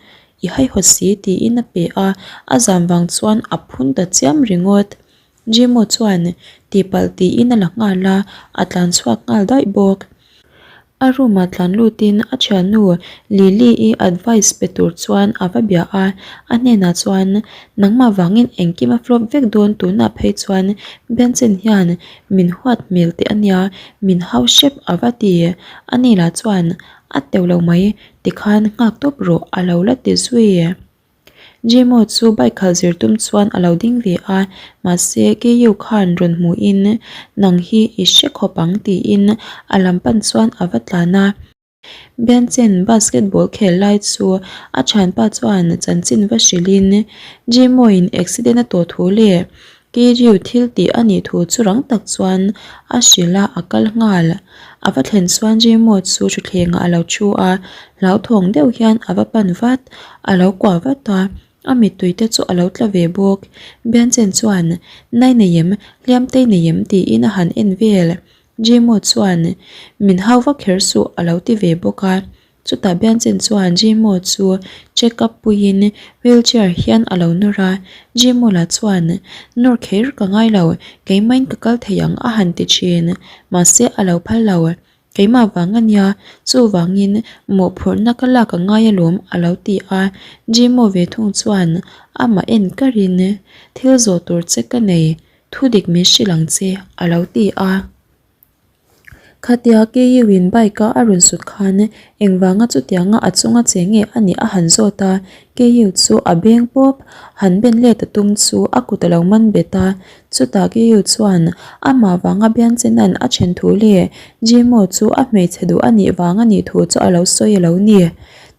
i haihawt si tiin a pe a, a zam vang chuan a phun ta chiam ringawt. Jimo chuan tihpalh tiin a la nghal a, a tlan chhuak nghal daih bawk. A room ah tlan lutin a thiannu Lily-i advice pe tur chuan a va bia a, a hnenah chuan nangmah vangin engkim a flop vek dawn tunah phei chuan Bianchen hian Min huat hmel teh ania, min hau hrep a va ti. A ni lah chuan a teuh lo mai, tikhan nghak tawp rawh a lo la ti zui. Jimo chu bike khalh zir tum chuan a lo ding ve a, mahse Keyu khan rawn hmuhin nang hi i hre khawp ang tiin a lam pan chuan a va tlan a. Bianchen basketball khel lai chu a thianpa chuan chanchin va hrilhin Jimoin accident a tawh thu leh Kiryu thil tih a nih thu chu rang tak chuan a hrilh a, a kal nghal. A va thlen chuan Jimo chu thutthlengah a lo thu a, hlauthawng deuh hian a va pan vat, a lo kuah vat a, a mittui te chu a lo tla ve bawk. Bianchen chuan, Nai nei em, hliam tei nei em tiin a han en vel. Jimo chuan, Min hau vak kher suh a lo ti ve bawk a. Chutah Bianchen chuan Jimo chu check up puiin wheelchair hian a lo nawr a. Jimo lah chuan, Nawr kher ka ngai lo, keimahin ka kal thei ang a han ti thin. Mahse a lo phal lo. Keimah vang a nia, chuvangin mawhphurhna ka lak a ngai alawm a lo ti a. Jimo ve thung chuan amah en karin, Thil zawh tur che ka nei, Thu dik min hrilh ang che, a lo ti a. Khatia KU-in bike-a a rawn sut khan engvanga chutianga a chunga che nge a nih a han zawt a, KU chu a beng pawp. Han ben let a tum chu a kut a lo man bet a. Chutah KU chuan amah vanga Bianchena'n a then thu leh Jimo chu a hmeichhe duh a nih vang a nih thu chu a lo sawi a lo ni.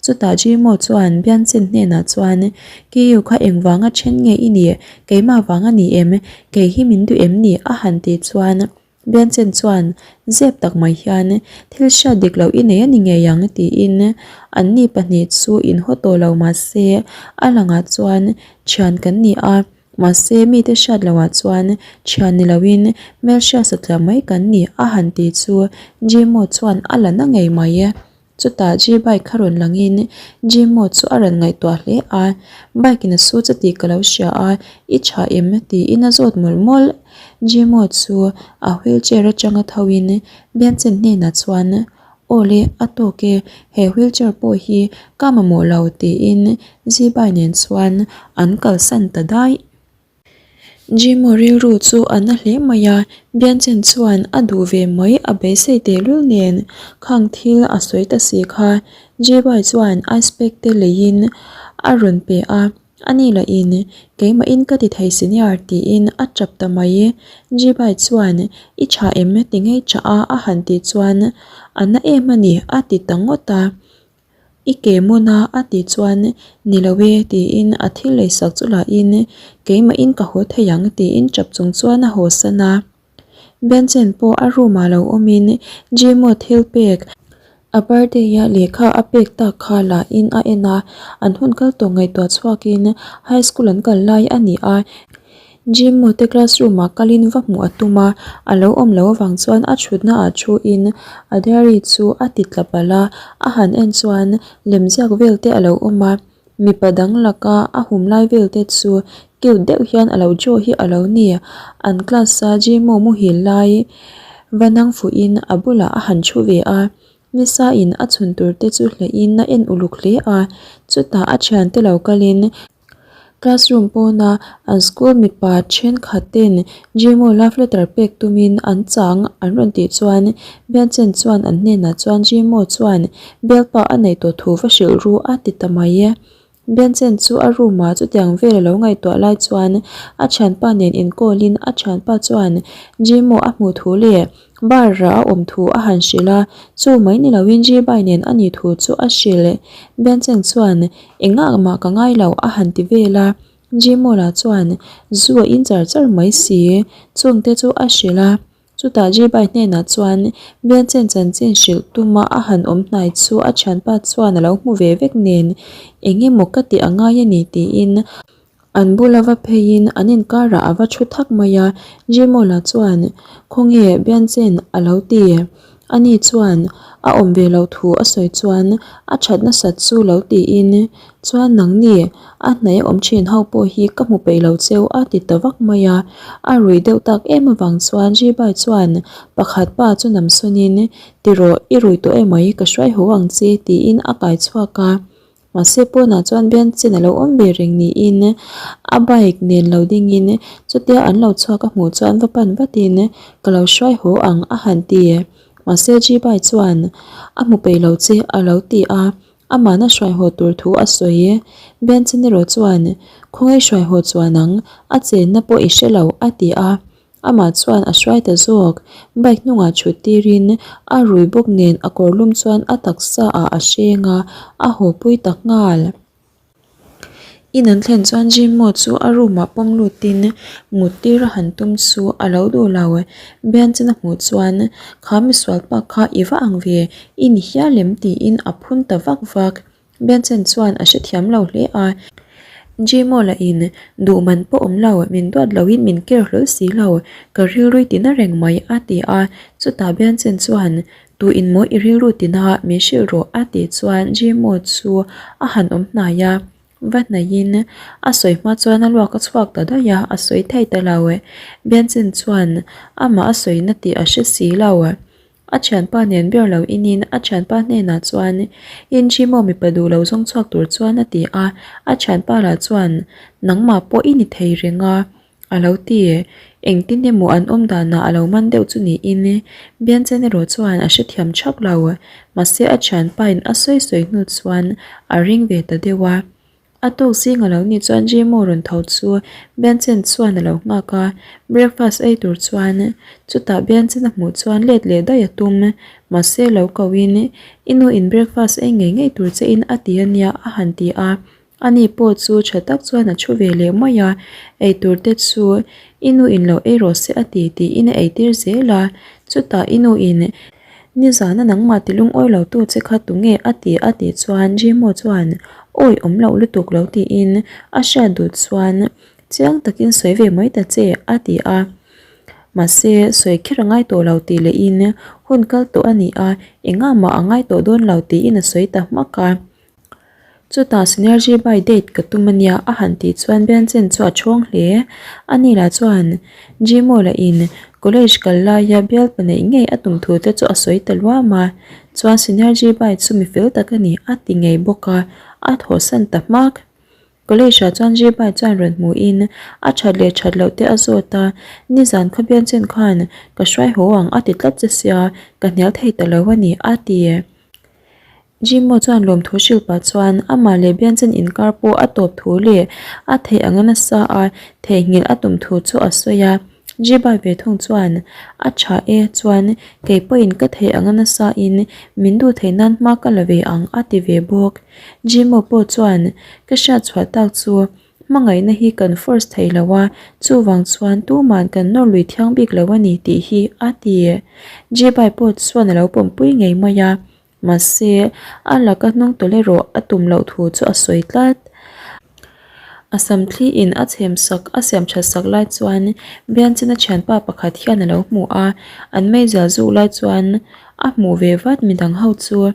Chutah Jimo chuan Bianchen hnenah chuan, Kiu kha engvanga then nge i nih? Keimah vang a ni em? Kei hi min duh em ni? a han tih chuan Bianchen chuan zep tak mai hian, Thil hriat dik loh i nei a ni ngei ang tiin anni pahnih chu inhaw tawh lo mahse a langah chuan thian kan ni a, mahse mite hriat lohah chuan thian ni loin hmelhriat satliah mai kan ni a han tih chu Jimo chuan a la na ngei mai. Chutah G bike kha rawn langin Jimo chu a rawn ngaihtuah hle a, Bike in a su che tih ka lo hria a, i tha em? tiin a zawt mawlh mawlh. Jimo chu a wheelchair atanga tho in Bianchen hnenah chuan, Aw le, a tawk e, he wheelchair pawh hi ka mamawh lo tiin Zibai nen chuan an kalsan ta daih. Jimo rilru chu a na hle mai a, Bianchen chuan a duh ve mai a beisei tehlul nen khang thil a sawi ta si kha. Jibai chuan ice pack te leiin a rawn pe a, ani lahin keimahin ka ti thei senior tiin a tap ta mai. Jibai chuan i tha em ti ngei tha a a han tih chuan a na em a ni a ti ta ngawt a. I ke mawn a a tih chuan ni lo e tiin a thil leisak chu lahin keimahin ka haw thei ang tiin tap chung chuan a haw san a. Benchen pawh a room ah lo awmin Jimo thil pek a birthday a lehkha a pek tak kha lahin a en a, an hun kal tawh ngaihtuah chhuakin high school an kal lai a ni a. Jimmo te classroom ah kalin va hmuh a tum a, a lo awm loh avang chuan a thutna ah thu in a diary chu a ti tla palh a, a han en chuan lemziak vel te a lo awm a, mipa dang laka a hum lai vel te chu cute deuh hian a lo draw hi a lo ni, an class a Jimmo muhil lai va nang fuh in a bulah a han thu ve a, nisa in a chhun tur te chu hleh in a en uluk hle a, chutah a thiante lo kalin. Classroom pawna an school mipa thenkhat ten Jimo love letter pek tumin an chang an rawn tih chuan Bianchen chuan an hnenah chuan Jimo chuan bialpa a neih tawh thu va hrilh ru a ti ta mai e. Bianchen chu a room ah chutiang vel a lo ngaihtuah lai chuan a thianpa nen inkawlin a thianpa chuan Jimo a hmuh thu leh bar ah a awm thu a han hrilh a, chu mai ni loin Jibai nen a nih thu chu a hrilh. Bianchen chuan engah mah ka ngai lo a han ti vel a, Jimo lah chuan zu a in char char mai si, chungte chu a hrilh a. Chutah Jibai hnenah chuan Bianchen chanchin hrilh tuma a han awm hnai chu a thianpa chuan a lo hmu ve vek nen eng emaw ka tih a ngai a ni tiin an bula va pheiin an inkarah a va thu thak mai a. Jimawla chuan Khawnge Bianchen a lo ti? Ani chuan a awm ve loh thu a sawi chuan a that nasat chu lo tiin chuan nangni a hnaih a awm thin ho pawh hi ka hmu peih lo cheu a ti ta vak mai a. A rui deuh tak em avang chuan Jibai chuan pakhat pa chu nam sawnin Tirawh i rui tawh emai ka hruai haw ang che tiin a kai chhuak a. Mahse pawnah chuan Bianchen a lo awm ve reng niin a bike nen lo dingin chutia an lo chhuak a hmuh chuan va pan vatin ka lo hruai haw ang a han ti. Mahse Jibai chuan a hmu peih lo che a lo ti a, amahna hruai haw tur thu a sawi. Bianchen erawh chuan khawngaih hruai haw chuan ang a chenna pawh i hre lo a ti a. Amah chuan a hruai ta zawk. Bike hnungah thut tirin a rui bawk nen a kawr lum chuan a taksa ah a hreng a, a haw pui ta nghal. In an thlen chuan Jimmo chu a room ah pawm lutin mut tir a han tum chu a lo duh lo. Bianchina hmuh chuan kha misual pa kha i va ang ve, i ni hial em tiin a phun ta vak vak. Benson chuan a hrethiam lo hle a, Jimo lahin duh man pawh awm lo, min duat loin min care hlawl si lo, ka rilrui tina reng mai a ti a, chutah Benson chuan Tu in maw i rilru tina min hrilh rawh a tih chuan Jimo chu a han awm hnai a, va hnaihin a sawi hma chuan a luak a chhuak ta daih a, a sawi thei ta lo. Benson chuan amah a sawina tih a hre si lo. A thianpa nen ber lo inin a thianpa hnenah chuan Inchimo mipa duh lo zawng chhuak tur chuan a ti a, a thianpa lah chuan nangmah pawh i ni thei reng a a lo ti. Engtin emaw an awm danah a lo man deuh chu niin Bianchen erawh chuan a hrethiam thak lo. Mahse a thianpain a sawi sawi hnu chuan a ring ve ta deuh a. A tuk zing a lo nih chuan Jimo rawn tho chu Benson chuan a lo nghak a, breakfast ei tur chuan chutah Benson a hmuh chuan let leh daih a tum. Mahse lo ko in i nu in breakfast ei ngei ngei tur che in a ti a nia a han ti a, ani pawh chu tha tak chuan a thu ve leh mai a, ei tur te chu i nu in lo ei rawh se a ti tiin a ei tir zel a, chutah i nu in Nizana nangmah ti lungawi lo tu che kha tunge a ti a tih chuan Jimo chuan awi awm loh lutuk lo tiin a hriat duh chuan chiang takin sawi ve mai ta che a ti a. Mahse sawi kher a ngai tawh lo tih lehin hun kal tawh a ni a, engah mah a ngai tawh dawn lo tiin a sawi ta hmak a. Chutah Synergy by date ka tum a nia a han tih chuan Benson chu a chhawng hle. Ani lah chuan Jimo lah in college kal laia bialpa neih ngei a tum thu te chu a sawi ta luam a, chuan Synergy by chu mi fel tak a ni a ti ngei bawk a, a thawhsan ta hmak. College ah chuan Jibai chuan rawn hmuhin a that leh that loh te a zawt a, nizan kha Bianchen khan ka hruai haw ang a ti tlat che sia, ka hnial thei ta lo a ni a ti. Jimmo chuan lawmthu hrilh pah chuan amah leh Bianchen inkar pawh a tawp thu leh a theih anga nasa a theihnghilh a tum thu chu a sawi a. Jibai ve thung chuan a tha e chuan kei pawhin ka theih anga nasa in min duh theih nan hma ka la ve ang a ti ve bawk. Jimmo pawh chuan ka hriat chhuah tak chu Hmangaihna hi kan force thei lo a, chuvang chuan tuman kan nawr lui thiang bik lo a ni tih hi a ti. Jibai pawh chuan a lo pawmpui ngei mai a. Mahse, a laka hnung tawlh erawh a tum loh thu chu a sawi tlat. A sam thli in a chhem sak a siam that sak lai chuan Bianchina thianpa pakhat hian a lo hmu a, an meizial zuk lai chuan a hmuh ve vat midang ho chu.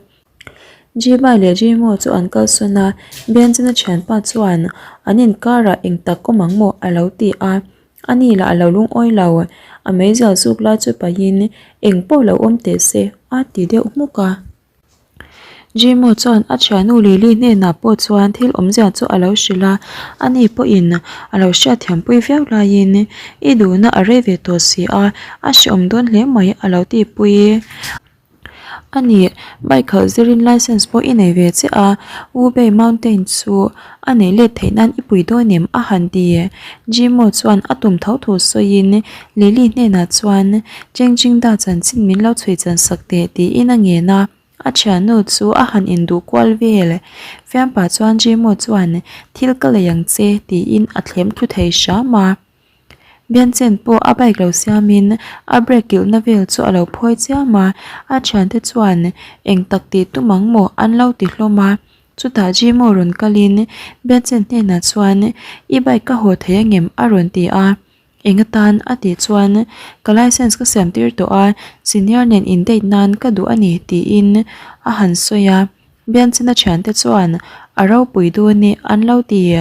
Jibai leh Jimo chu an kalsawn a, Bianchina thianpa chuan an inkarah eng tak awm ang maw a lo ti a. Ani lah a lo lungawi lo, a meizial zuk lai chu pahin eng pawh lo awm teh se a ti deuh hmuk a. Jimo chuan a thiannu Lily hnenah pawh chuan thil awmzia chu a lo hrilh a, ani pawhin a lo hriatthiampui viau laiin i duhna a rei ve tawh si a, a hrehawm dawn hle mai a lo tihpui. A ni, bike khalh zirin licence pawh i nei ve chiah a, Wubei Mountain chu a neih let theih nan i pui dawn em? a han ti. Jimo chuan a tum tho thu sawiin Lily hnenah chuan Cheng Chingda chanchin min lo chhui chan sak teh tiin a ngen a, a thiannu chu a han induh kual vel. Fiampa chuan Jimo chuan thil ka lei ang che tiin a thlem thlu thei hram a. Bianchen pawh a bike lo siamin a brake kilhna vel chu a lo phawi chiam a, a thiante chuan eng tak tih tum ang maw an lo ti hlawm a. Chutah Jimo rawn kalin Bianchen hnenah chuan I bike ka haw thei angem a rawn ti a, eng atan a tih chuan ka licence ka siam tir tawh a, senior nen in date nan ka duh a ni tiin a han sawi a. Bianchina thiante chuan a ropui dawn e an lo ti.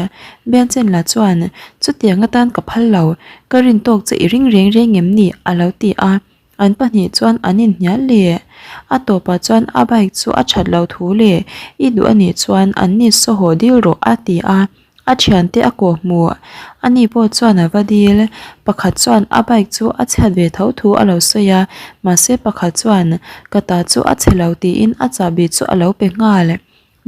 Bianchin lah chuan chutiang atan ka phal lo, ka rin tawk che i ring reng reng em ni a lo ti a. An pahnih chuan an inhnial leh. A tawpah chuan a bike chu a that lo thu leh i duh anih chuan an ni saw haw dil rawh a ti a. A thiante a kawh hmuh. Ani pawh chuan a va dil. Pakhat chuan a bike chu a chhiat ve tho thu a lo sawi a, mahse pakhat chuan ka ta chu a chhe lo tiin a chahbi chu a lo pe nghal.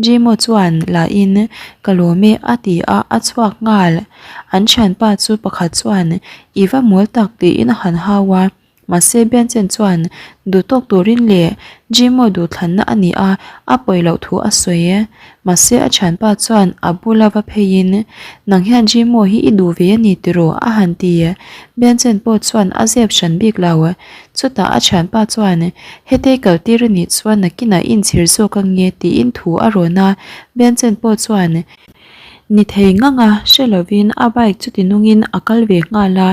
Jimo chuan lahin ka lawm e a ti a, a chhuak nghal. An thianpa chu pakhat chuan i va mawl tak tiin a han hau a. Mahse Bianchen chuan duh tawk turin leh Jimo duhthlanna a ni a, a pawi loh thu a sawi e. Mahse a thianpa chuan a bula va pheiin, Nang hian Jimo hi i duh ve a ni tiraw? a han ti. Bianchen pawh chuan a zep hran bik lo. Chutah a thianpa chuan, Hetei kal tir a nih chuan nakinah i inchhir zawk ange tiin thu a rawn a. Bianchen pawh chuan, Ni thei ngang a, hre lovin a bike chu ti nungin a kal ve nghal a.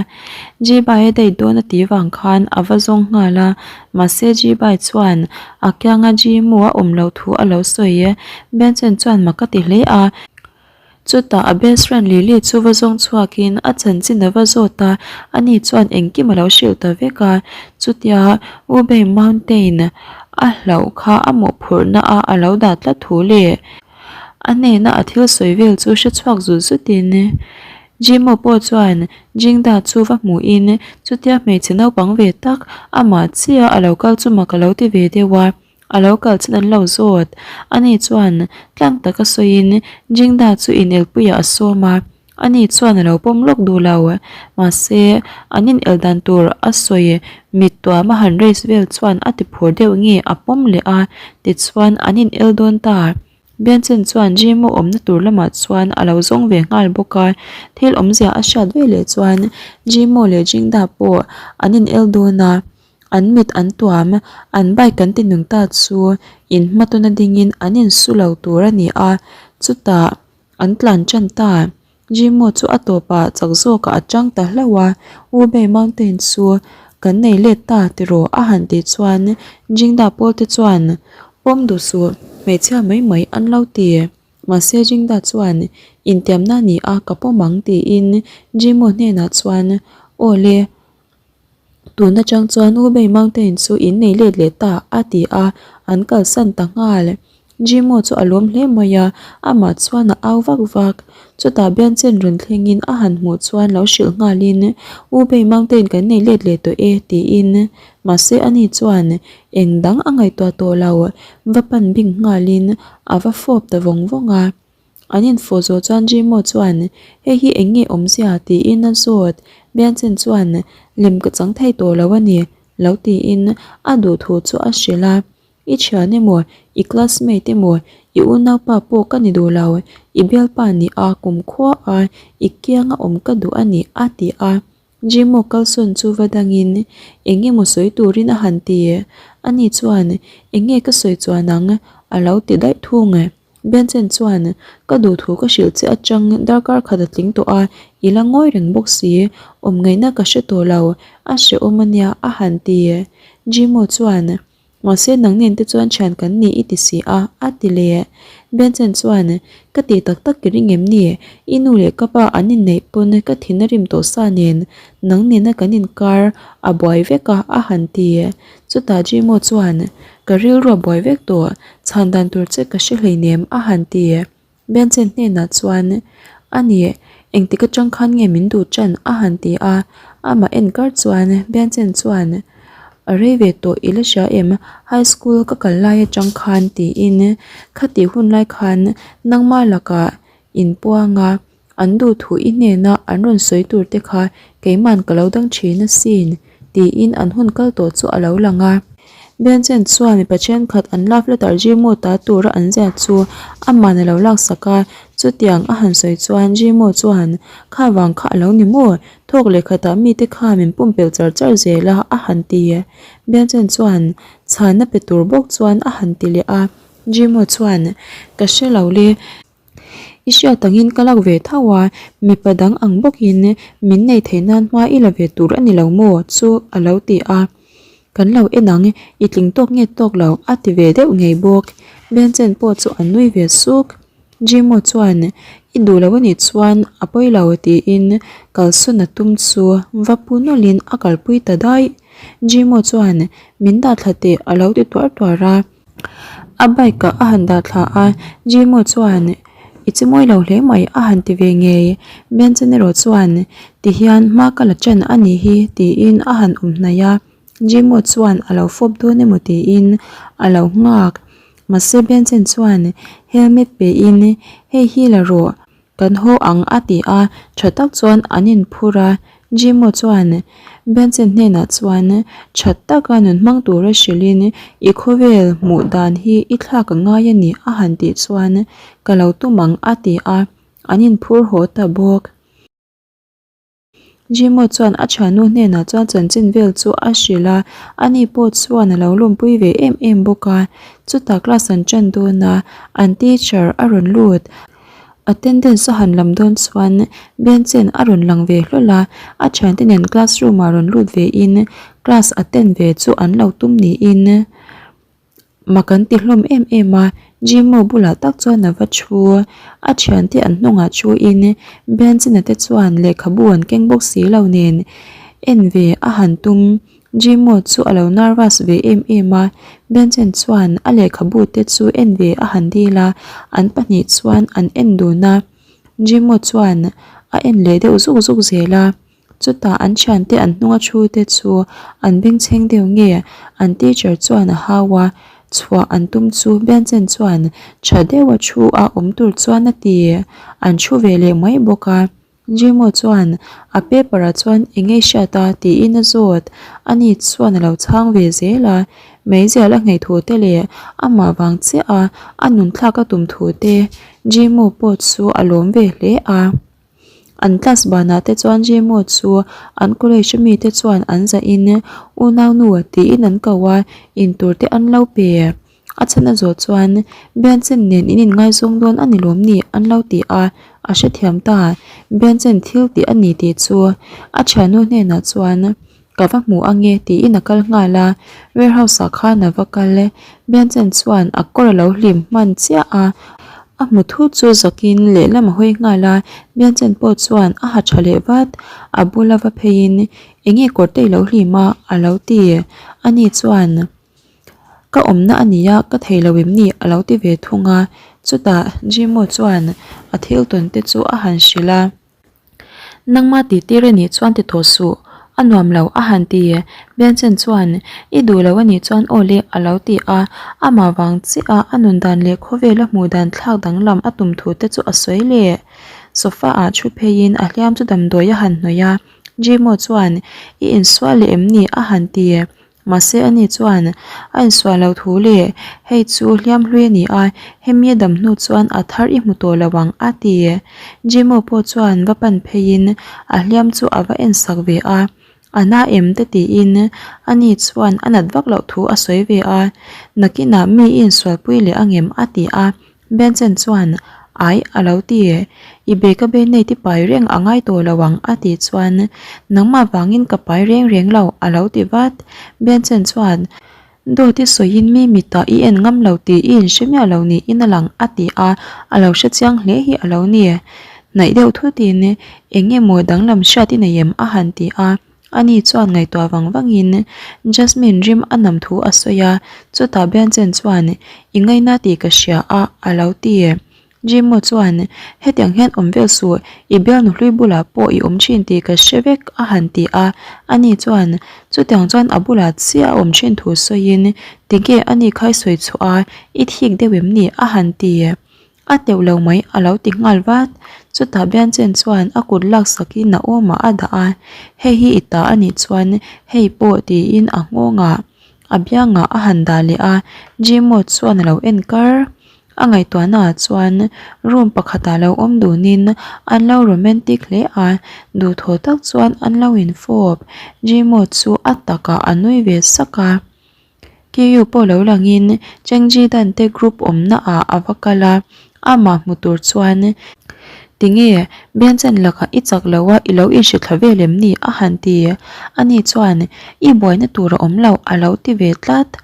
Jibai a date dawn a tih vang khan a va zawng nghal a, mahse Jibai chuan a kianga Jimu a awm loh thu a lo sawi e. Benson chuan mak a ti hle a. Chutah a best friend Lily chu va zawng chhuakin a chanchin a va zawt a, ani chuan engkim a lo hrilh ta vek a. Chutia Ubei Mountain a hlauh kha a mawhphurhna a a lo dah tlat thu leh. A hnena a thil sawi vel chu hre chhuak zut zutin Jimo pawh chuan Jingda chu va hmuhin chutia hmeichhe naupang ve tak amah chiah a lo kal chu mak a lo ti ve deuh a, a lo kal chin an lo zawt. Ani chuan tlang taka sawiin Jingda chu inelpuiah a sawm a. Ani chuan a lo pawm lawk duh lo. Mahse, an in el dan tur a sawi mit tuam a han race vel chuan a ti phur deuh nge a pawm leh a, tichuan an in el dawn ta. Benson chuan Jimo awmna tur lamah chuan a lo zawng ve nghal bawk a, thil awmzia a hriat ve leh chuan Jimo leh Jingda pawh an in el dawn a, an mit an tuam, an bike an ti nung ta chu in hmatawna dingin an in su lo tur a ni a, chutah An tlan tan ta. Jimo chu a tawpah chak zawkah a tang ta hlauh a, Wubei Mountain chu kan nei let ta tiraw a han tih chuan Jingda pawl te chuan pawm duh suh, hmeichhia mai mai an lo ti. Mahse Jingda chuan intiamna ni a ka pawm ang tiin Jimo hnenah chuan Aw le, Tun atang chuan Ubei Mountain chu in nei let leh ta a ti a, an kalsan ta nghal. Jimo chu a lawm hle mai a, amah chuan a au vak vak. Chutah Bianchen rawn thlengin a han hmuh chuan lo hrilh nghalin, Ubei Mountain kan nei let leh tawh e tiin. Mahse ani chuan eng dang a ngaihtuah tawh lo, va pan bing nghalin a va fawp ta vawng vawng a. An infawh zawh chuan Jimo chuan, Hei hi eng nge awmzia? tiin a zawt. Bianchen chuan, Lem ka chang thei tawh lo a ni, lo tiin a duh thu chu a hrilh a. I thian emaw, i classmate emaw, i unaupa pawh ka ni duh lo, i bialpa ni a kumkhua a, i kianga awm ka duh a ni, a ti a. Jimo kalsawn chu va dangin eng emaw sawi turin a han ti. Ani chuan, Eng nge ka sawi chuan ang? a lo ti daih thung. Benson chuan, Ka duhthu ka hrilh che atang darkar khat a tling tawh a, i la ngawi reng bawk si, awm ngaihna ka hre tawh lo, a hrehawm a nia a han ti. Jimo chuan, Mahse nang nen te chuan thian kan ni i ti si a, a ti leh. Benson chuan, Ka tih tak tak i ring em ni? I nu leh ka pa an inneih pawn ka thin a rim tawh sa nen, nang nena kan inkar a buai vek a, a han ti. Chutah Jimo chuan, Ka rilru a buai vek tawh, chhan dan tur che ka hre hleinem, a han ti. Benson hnenah chuan, A ni, engtik atang khan nge min duh tan? a han ti a. Amah en kar chuan Benson chuan, A rei ve tawh i la hria em? High school ka kal lai atang khan tiin khatih hun lai khan nangmah lakah inpuang a, an duh thu i hnena an rawn sawi tur te kha keiman ka lo dang thin asin tiin an hun kal tawh chu a lo lang a. Benson chuan mipa thenkhat an love letter Jimo ta tura an ziah chu aman a lo laksak a, chutiang a han sawi chuan Jimo chuan kha vang kha a lo ni maw? Thawk leh khatah mite kha min pumpelh char char zel a, a han ti. Benson chuan chhanna pe tur bawk chuan a han ti leh a, Jimo chuan ka hre lo le. I hriat angin ka lak ve tho a, mipa dang ang bawkin min nei theih nan hma i la ve tur a ni lo maw chu a lo ti a. Kan lo en ang, i tling tawk nge tawk lo a ti ve deuh ngei bawk. Benson pawh chu a nui ve suk. Jimo chuan i duh lo a nih chuan a pawi lo tiin kalsawn a tum chu va pu nawlhin a kalpui ta daih. Jimo chuan min dah thla teh a lo ti tuar tuar a. A bike ah a han dah thla a, Jimo chuan I che mawi lo hle mai a han ti ve ngei. Benson erawh chuan ti hian hma ka la ṭan a nih hi tiin a han awm hnaih a, Jimo chuan a lo fawp dawn emaw tiin a lo nghak. Mahse Benson chuan helmet pe in hei hi la rawh. Kan haw ang a ti a, tha tak chuan an inphur a. Jimo chuan Benson hnenah chuan tha taka nun hmang tura hrilhin i khawvel hmuh dan hi i thlak a ngai a ni a han tih chuan ka lo tum ang a ti a, an inphur haw ta bawk. Jimo chuan a thiannu hnenah chuan chanchin vel chu a hrilh a, ani pawh chuan a lo lawmpui ve em em bawk a. Chutah class an tan dawn a, an teacher a rawn lut. Attendance a han lam dawn chuan Benson a rawn lang ve hlawl a, a thiante nen classroom ah rawn lut ve in class attend ve chu an lo tum niin. Mak an ti hlawm em em a, Jimo bulah tak chuan a va thu. A thiante an hnungah thuin Benson-a te chuan lehkhabu an keng bawk si lo nen en ve a han tum. Jimo chu a lo nervous ve em em a, Benson chuan a lehkhabu te chu en ve a han dil a, an pahnih chuan an en dun a. Jimo chuan a en leh deuh zuk zuk zel a. Chutah an thiante an hnunga thu te chu an bengchheng deuh nge an teacher chuan a hau a, chhuah an tum chu Benson chuan tha deuha thu a awm tur chuan a ti. An thu ve leh mai bawk a. Jimo chuan a paper ah chuan eng nge hriat a tiin a zawt. Ani chuan a lo chhang ve zel a, meizial a ngei thu te leh amah vang chiah a a nun thlak a tum thu te Jimo pawh chu a lawm ve hle a. An class banah te chuan Jemo chu an college a mite chuan an zahin unaunu tiin an ko a, intur te an lo pe. A chhan a zawh chuan Benson nen in inngaizawng dawn a ni lawm ni an lo ti a, a hrethiam ta. Benson thil tih a ni tih chu a thiannu hnenah chuan Ka va hmu ange tiin a kal nghal a, warehouse ah khan a va kal e. Benson chuan a kawr a lo hlim hman chiah a, a hmu thut chu zakin lehlam a hawi nghal a, Benson pawh chuan a ha tha leh vat, a bula va pheiin enge kawr te i lo hlim a a lo ti. Ani chuan ka awmna a nia ka thei lo em ni a lo ti ve thung a, chutah Jimo chuan a thil tawn te chu a han hrilh a. Nangma tih tir a nih chuan ti tawh suh, a nuam lo a han ti. Benson chuan, I duh lo a nih chuan aw le a lo ti a, amah vang chiah a a nun dan leh khawvel a hmuh dan thlak danglam a tum thu te chu a sawi leh. Sofa ah thu pheiin a hliam chu damdawi a han hnawih a, Jimo chuan, I insual leh em ni? a han ti. Mahse ani chuan a insual lo thu leh hei chu hliam hlui a ni a, hemi a dam hnu chuan a thar i hmu tawh lo ang a ti. Jimo pawh chuan va pan pheiin a hliam chu a va en sak ve a, a na em te tiin ani chuan a nat vak loh thu a sawi ve a, nakinah mi i insualpui leh angem a ti a. Benson chuan, Ai, a lo ti. I bag a band-aid i pai reng a ngai tawh lo ang, a tih chuan, Nangmah vangin ka pai reng reng lo, a lo ti vat. Benson chuan, Dawt i sawiin mi mitah i en ngam lo tih i inhre miah lo niin a lang a ti a, a lo hre chiang hle hi a lo ni. Hnaih deuh thutin eng emaw danglam hriat i nei em a han ti a, ani chuan ngaihtuah vang vangin Jasmine rim a nam thu a sawi a, chutah Bianchen chuan i ngaina tih ka hria a a lo ti. Jimmo chuan, Hetiang hian awm vel suh, i bialnu hlui bulah pawh i awm thin tih ka hre vek a han ti a. Ani chuan, Chutiang chuan a bulah chiah a awm thin thu sawiin, Tinge ani khai sawi chhuah a, i thik deuh em ni? a han ti. A teuh lo mai a lo ti nghal vat. Chutah Bianchen chuan a kut laksakin a awmah a dah a, Hei hi i ta anih chuan hei pawh tiin a nghawngah a biangah a han dah leh a, Jimmo chuan a lo en kar. A ngaihtuahnaah chuan room pakhatah lo awm dunin an lo romantic hle a, duhthawh tak chuan an lo infawp. Jimo chu a takah a nui ve sak a. Kiu pawh lo langin Chengji Dan te group awmna ah a va kal a, amah hmu tur chuan Tinge Bianchen lakah i chak lo a i lo inhre thla vel em ni? a han ti. Ani chuan I buaina tur a awm lo a lo ti ve tlat.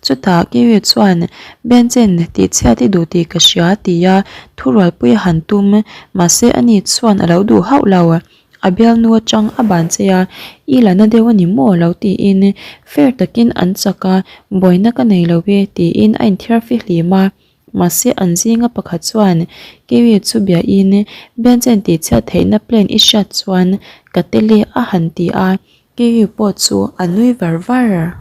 Chutah Kiwi chuan, Benchen, tihchhiat i duh tih ka hria, tia thurualpui a han tum. Mahse ani chuan a lo duh hauh lo. A bialnu atang a ban che a, I la na deuh a ni maw? lo tiin fair takin an chak a, buaina ka nei lo e, tiin a inthiar fihlim a. Mahse an zinga pakhat chuan Kiwi chu biain, Benchen tihchhiat theihna plan i hriat chuan ka tel e, a han ti a. Kiwi pawh chu a nui var var.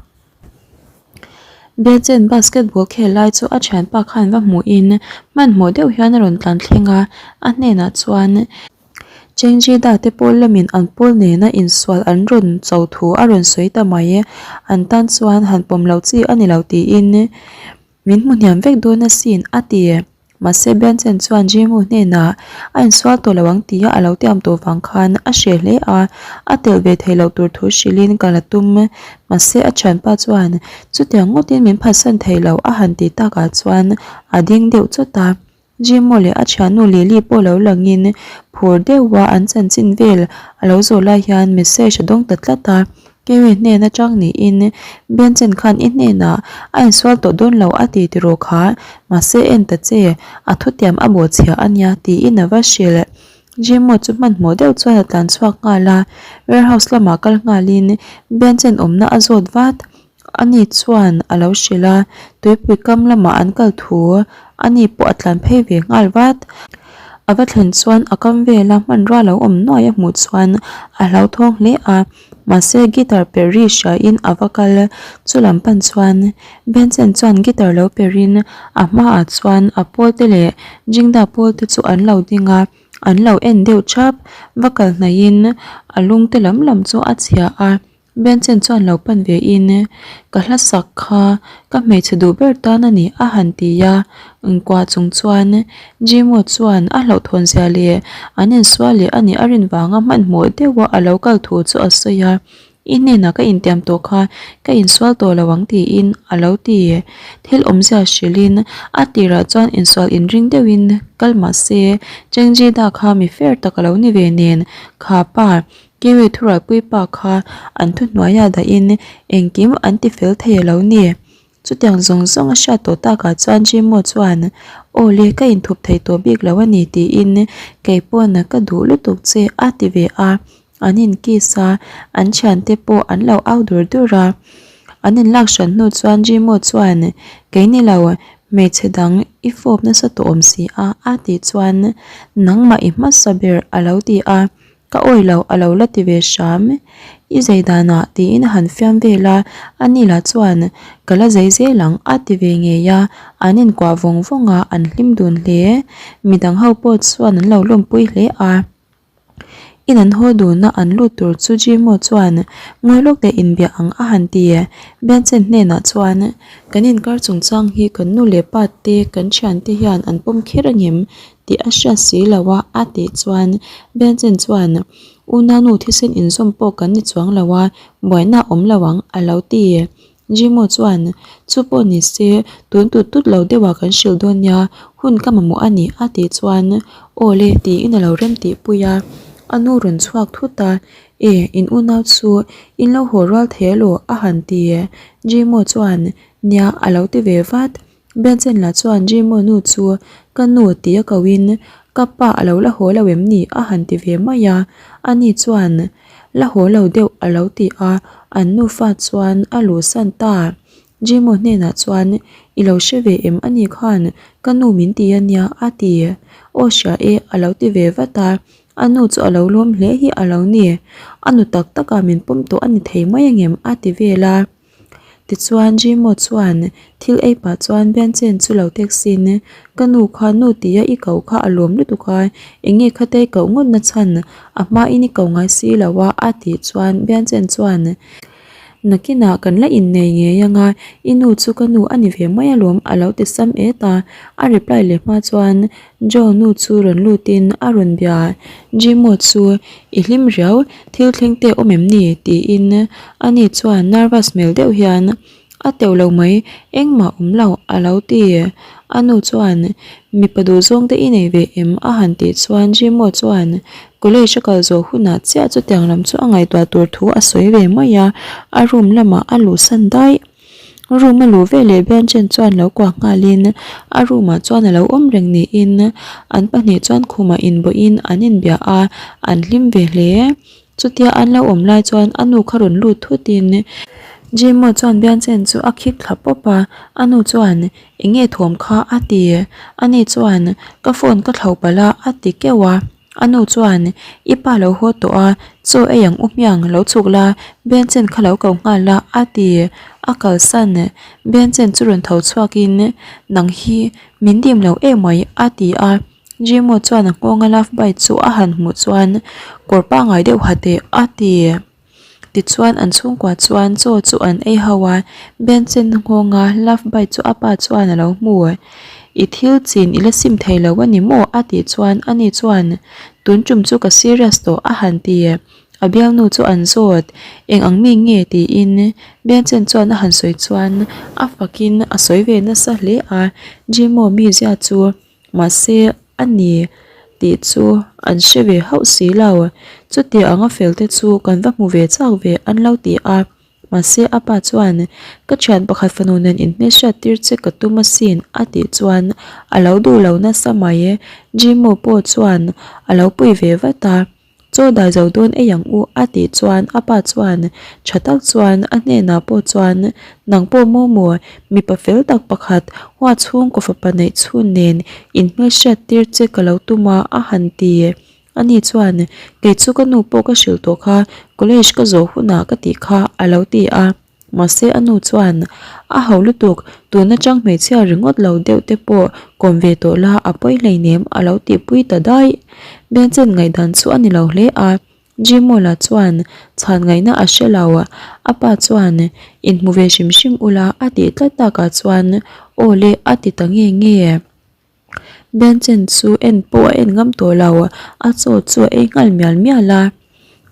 Biachen basketball khel lai chu a thianpa khan va hmuhin hmanhmawh deuh hian a rawn tlan thleng a, a hnenah chuan Chengzida te pawl lamin an pawl nena insual an rawn cho thu a rawn sawi ta mai, an tan chuan han pawm loh chi a ni lo tiin min hmu hniam vek dawn asin a ti. Mahse Benson chuan Jimu hnenah a insual tawh lo ang tia a lo tiam tawh vang khan a hreh hle a, a telh ve theih loh tur thu hrilhin kal a tum. Mahse a thianpa chuan chutiang ngawtin min phatsan thei lo a han ti takah chuan a ding deuh chawt a. Jimu leh a thiannu Lily pawh lo langin phur deuha an chanchin vel a lo zawh lai hian message a dawng ta tlat a. Kewi hnen atang niin Benchen khan i hnenah a insual tawh dawn lo a ti tiraw kha, mahse en ta che, a thutiam a bawhchhia a nia tiin a va hrilh. Jimmo chu hmanhmawh deuh chuan a tlan chhuak nghal a, warehouse lamah kal nghalin Benchen awmna a zawt vat. Ani chuan a lo hrilh a, tuipui kam lamah an kal thu, ani pawh a tlan phei ve nghal vat. A va thlen chuan a kam vela hmanrua lo awm nuai a hmuh chuan a hlauthawng hle a. Mahse guitar perh ri hriain a va kal chu lam pan chuan Benson chuan guitar lo perhin a hmaah chuan a pawl te leh Jingda pawl te chu an lo ding a, an lo en deuh thap. Va kal hnaihin a lung te lam lam chu a chhia a, Benson chuan lo pan ve in ka hla sak kha ka hmeichhe duh ber tan a ni a han ti a, engkuah chung chuan Jimo chuan a hlauhthawn zia leh an insual leh a nih a rin vanga hmanhmawh deuha a lo kal thu chu a sawi a, I hnenah ka intiam tawh kha ka insual tawh lo ang tiin a lo ti. Thil awmzia hrilhin a tirah chuan insual inring deuhin kal mah se Chengzida kha mi fair tak a lo ni ve nen kha pa Kiwi thurualpui pa kha an thuhnuaiah dahin engkim an ti fel thei a lo ni. Chutiang zawng zawng a hriat tawh takah chuan Jimmo chuan, Aw le, ka inthup thei tawh bik lo a ni tiin kei pawn ka duh lutuk che a ti ve a. An in kiss a, an thiante pawh an lo au dur dur a. An inlak hran hnu chuan Jimmo chuan, Kei ni lo, hmeichhe dang i fawp nasa tawh awm si a a tih chuan, Nangmah i hmasa ber a lo ti a. Ka awi lo, a lo la ti ve hram. I zei danah tiin a han fiam vel a, ani lah chuan ka la zei zel ang a ti ve ngei a, an inkuah vawng vawng a, an hlim dun hle. Midang ho pawh chuan an lo lawmpui hle a. In an haw dun a, an lut tur chu Jimo chuan ngawi lawk leh inbiah ang a han ti. Benson hnenah chuan kan inkar chungchang hi kan nu leh pa te kan thiante hian an pawm kher angem tih a hriat si lo a, a tih chuan Benson chuan Unau nu thisen inzawm pawh kan ni chuang lo a, buaina a awm lo ang a lo ti. Jimo chuan Chu pawh ni se, tun tut tut lo deuhah kan hrilh dawn nia, hun ka mamawh a ni a tih chuan Aw le tiin a lo rem tih pui a, a nu rawn chhuak thut a. E, in unau chu in lo haw rual thei alaw a han ti. Jimo chuan, Nia a lo ti ve vat. Benson lah chuan Jimo nu chu ka nu ti a kohin ka pa a lo la haw lo em ni a han ti ve mai a, ani chuan la haw lo deuh a lo ti a, an nufa chuan a luhsan ta. Jimo hnenah chuan I lo hre ve em ani khan ka nu min ti a nia a ti. Aw hria e a lo ti ve vat a, a nu chu a lo lawm hle hi a lo ni. A nu tak takah min pawm tawh a ni thei mai angem a ti vel a. Tichuan Jimo chuan thil ei pah chuan Bianchen chu lo text in Ka nu kha nu tia i ko kha a lawm lutuk a, enge khata i koh ngawt na chhan a hmain i ko ngai si lo a a tih chuan Bianchen chuan Nakinah kan la innei ngei anga i nu chu ka nu a ni ve mai alawm a lo ti sam et a, a reply leh hma chuan Joe nu chu rawn lutin a rawn bia Jimo chu i hlim riau thil thleng te awm em ni tiin ani chuan nervous hmel deuh hian a teuh lo mai engmah awm lo a lo ti. A nu chuan mipa duhzawng te i nei ve em a han tih chuan Jimo chuan college a kal zawh hunah chiah chutiang lam chu a ngaihtuah tur thu a sawi ve mai a, a room lamah a luhsan daih. Room a luh veleh Bianchen chuan lo kuah nghalin a room ah chuan a lo awm reng niin an pahnih chuan khumah inbawhin an inbia a, an hlim ve hle. Chutia an lo awm lai chuan a nu kha rawn lut thutin Jimo chuan Bianchen chu a khik thla pawp a, a nu chuan eng nge thawm kha a ti? Ani chuan ka phone ka thlo palh a a ti keuh a. A nu chuan, I pa lo haw tawh a, chaw ei ang u hmiang lo chhuk la, Benchen kha lo ko nghal la, a ti. A kalsan. Benchen chu rawn tho chhuakin, Nang hi min dim lo emai, a ti a. Jimo chuan a nghawnga love bite chu a han hmuh chuan, Kawr pangngai deuh ha teh, a ti. Tichuan an chhungkua chuan chaw chu an ei ho a, Benson nghawnga love bite chu a pa chuan a lo hmu. I thil chin i la sim thei lo a ni maw? a tih chuan ani chuan tun tum chu ka serious tawh a han ti. A bialnu chu an zawt, eng ang mi nge tiin Benson chuan a han sawi chuan a fakin a sawi ve nasa hle a, Jimo mizia chu Mahse, a ni tih chu an hre ve hauh si lo. Chuti anga fel te chu kan va hmu ve chak ve an lo ti a. Mahse, a pa chuan, Ka thian pakhat fanu nen inhmelhriat tir che ka tum asin a tih chuan a lo duh lo nasa mai. Jimo pawh chuan a lo pui ve vat a. Chaw dai zo dawn ei ang u a tih chuan a pa chuan tha tak chuan a hnenah pawh chuan nang pawh maw maw mipa fel tak pakhat hua chhungkaw fapa neih chhun nen inhmelhriat tir che ka lo tum a a han ti. Ani chuan kei chu ka nu pawh ka hrilh tawh kha college ka zawh hunah ka tih kha a lo ti a. Mahse a nu chuan, A ho lutuk, tun atang hmeichhia ringawt lo deuh te pawh kawm ve tawh la a pawi hleinem a lo tihpui ta daih. Benson ngaihdan chu a ni lo hle a, Jimola chuan chhan ngaihna a hre lo. A pa chuan, Inhmu ve hrim hrim ula a tih tlat takah chuan, Aw le a ti ta nge nge. Benson chu en pawh a en ngam tawh lo, a chaw chu a ei nghal mial mial a.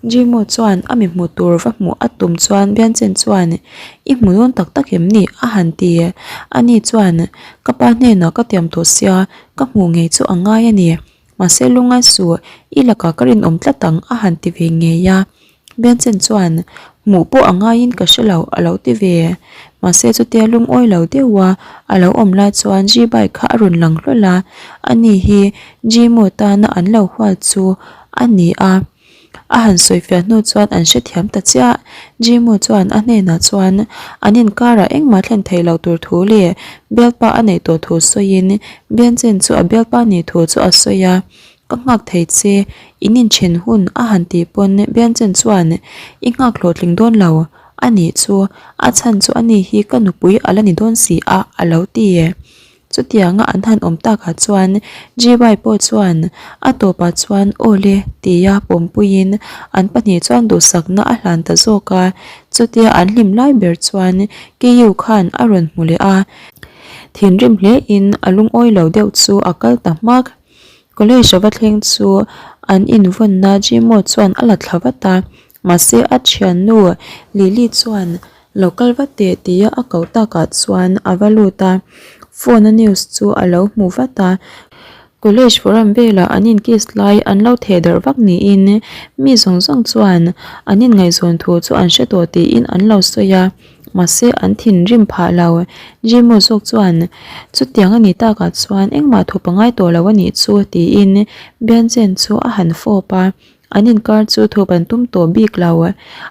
Jimo chuan a mi hmuh tur va hmuh a tum chuan Benson chuan I hmu dawn tak tak em ni? a han ti. Ani chuan Ka pa hnenah ka tiam tawh sia, ka hmuh ngei chu a ngai a ni. Mahse lungai suh, i lakah ka rinawm tlat ang a han ti ve ngei a. Benson chuan hmuh pawh a ngaiin ka hre lo a lo ti ve. Mahse chutia lungawi lo deuha a lo awm lai chuan G bike kha a rawn lang hlawl a, ani hi G maw tana an lo hual chu a ni a. A han sawifiah hnu chuan an hrethiam ta chiah. G maw chuan a hnenah chuan an inkarah engmah thlen theih loh tur thu leh bialpa a neih tawh thu sawiin Benson chu a bialpa nih thu chu a sawi a. Ka nghak thei che, in inthen hun a han tih pawn Bianchen chuan i nghak hlawhtling dawn lo a nih chu, a chhan chu ani hi ka nupui a la ni dawn si a a lo ti. Chutianga an han awm takah chuan Jibai pawh chuan a tawpah chuan aw le tia pawmpuiin an pahnih chuan duhsakna a hlan ta zawk a, chutia an hlim lai ber chuan Keyu khan a rawn hmu leh a, thinrim hlein a lungawi lo deuh chu a kal ta hmak. College a va thleng chu an invawnna Jimo chuan a la thla vat a, mahse a thiannu Lily chuan lo kal vat teh tia a ko takah chuan a va lut a, phone a news chu a lo hmu vat a. College forum velah an in kiss lai an lo theh darh vak niin mi zawng zawng chuan an inngaihzawn thu chu an hre tawh tiin an lo sawi a, mahse an thinrim phah lo. Jimo zawk chuan chutiang a nih takah chuan engmah thu pangai tawh lo a nih chu tiin Bianchen chu a han fawp a. An inkar chu thup an tum tawh bik lo.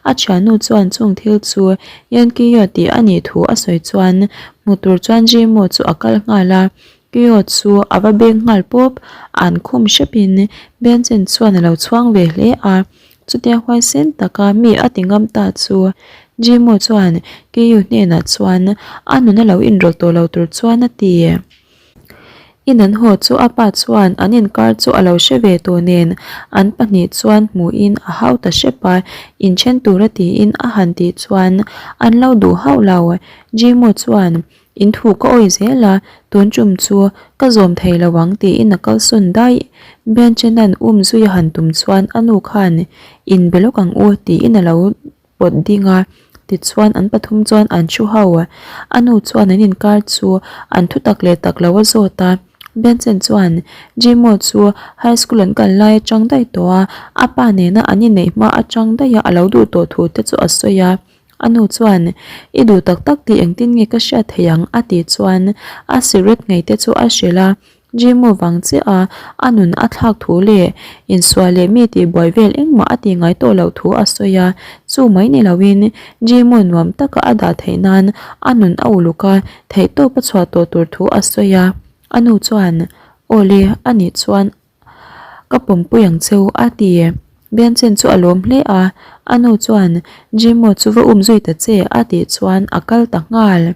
A thiannu chuan chung thil chu Yan Kio tih a nih thu a sawi chuan hmu tur chuan Jimo chu a kal nghal a. Kio chu a va beng nghal pawp. An khum hrepin Benchen chuan a lo chhuang ve hle a. Chutia huaisen taka mi a ti ngam ta chu Jimo chuan Kio hnenah chuan a nun a lo inrawlh tawh lo tur chuan a ti. In an haw chu a pa chuan an inkar chu a lo hre ve tawh nen an pahnih chuan hmuhin a hau ta hrep a, inthen tura tiin a han tih chuan an lo duh hauh lo. Jimo chuan in thu ka awih zel a, tun tum chu ka zawm thei lo ang tiin a kalsawn daih. Bianchena'n um zui a han tum chuan a nu khan in be lawk ang u tiin a lo pawt ding a, tichuan an pathum chuan an thu ho a, a nu chuan an inkar chu an thu tak leh tak lo a zawt a, Benson chuan Jimo chu high school an kal lai atang daih tawh a, a pa nena an inneih hma atang daih a a lo duh tawh thu te chu a sawi a, a nu chuan I duh tak tak tih engtin nge ka hriat theih ang a tih chuan a cigarette ngei te chu a hrilh a. Jimo vang chiah a, a nun a thlak thu leh insual leh mi tihbuai vel engmah a tih ngai tawh loh thu a sawi a, chu mai ni loin Jimo nuam taka a dah theih nan a nun a uluk a, theihtawp a chhuah tawh tur thu a sawi a. A nu chuan, Awle, a nih chuan ka pawmpui ang cheu a ti. Bianchen chu a lawm hle a, a nu chuan, Jimo chu va um zui ta che a tih chuan a kal ta nghal.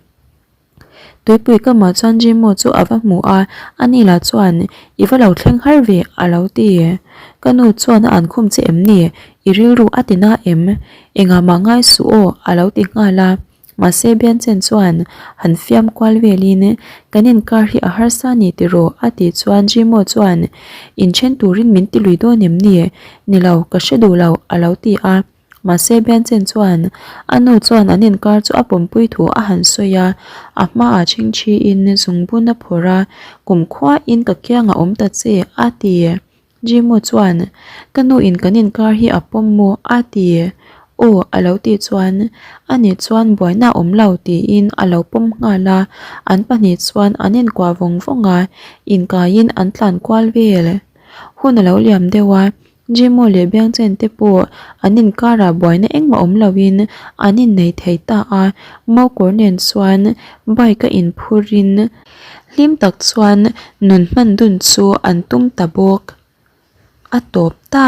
Tuipui kamah chuan Jimo chu a va hmu a, ani lah chuan, I va lo thleng har ve, a lo ti. Ka nu chuan a an khum che em ni? I rilru a ti na em? Engah mah ngai suh aw, a lo ti nghal a. Mahse Bianchen chuan han fiam kual velin, Kan inkar hi a harsa ni tiraw? a tih chuan Jimo chuan, Inthen turin min ti lui dawn em ni? Ni lo, ka hre duh lo, a lo ti a. Mahse Bianchen chuan a nu chuan an inkar chu a pawmpui thu a han sawi a, a hmaah chhingchhiin zungbun a phawrh a, Kumkhuain ka kiang a awm ta che, a ti. Jimo chuan, Ka nu in kan inkar hi a pawm maw? a ti. Aw, a lo tih chuan, Ani chuan buaina a awm lo, tiin a lo pawm nghal a, an pahnih chuan an inkuah vawng vawng a, inkaiin an tlan kual vel. Hun a lo liam deuh a, Jimo leh Biangchen te pawh an inkarah buaina engmah awm loin an innei thei ta a, Mokawr nen chuan bike a inphurin hlim tak chuan nun hman dun chu an tum ta bawk. A tawp ta.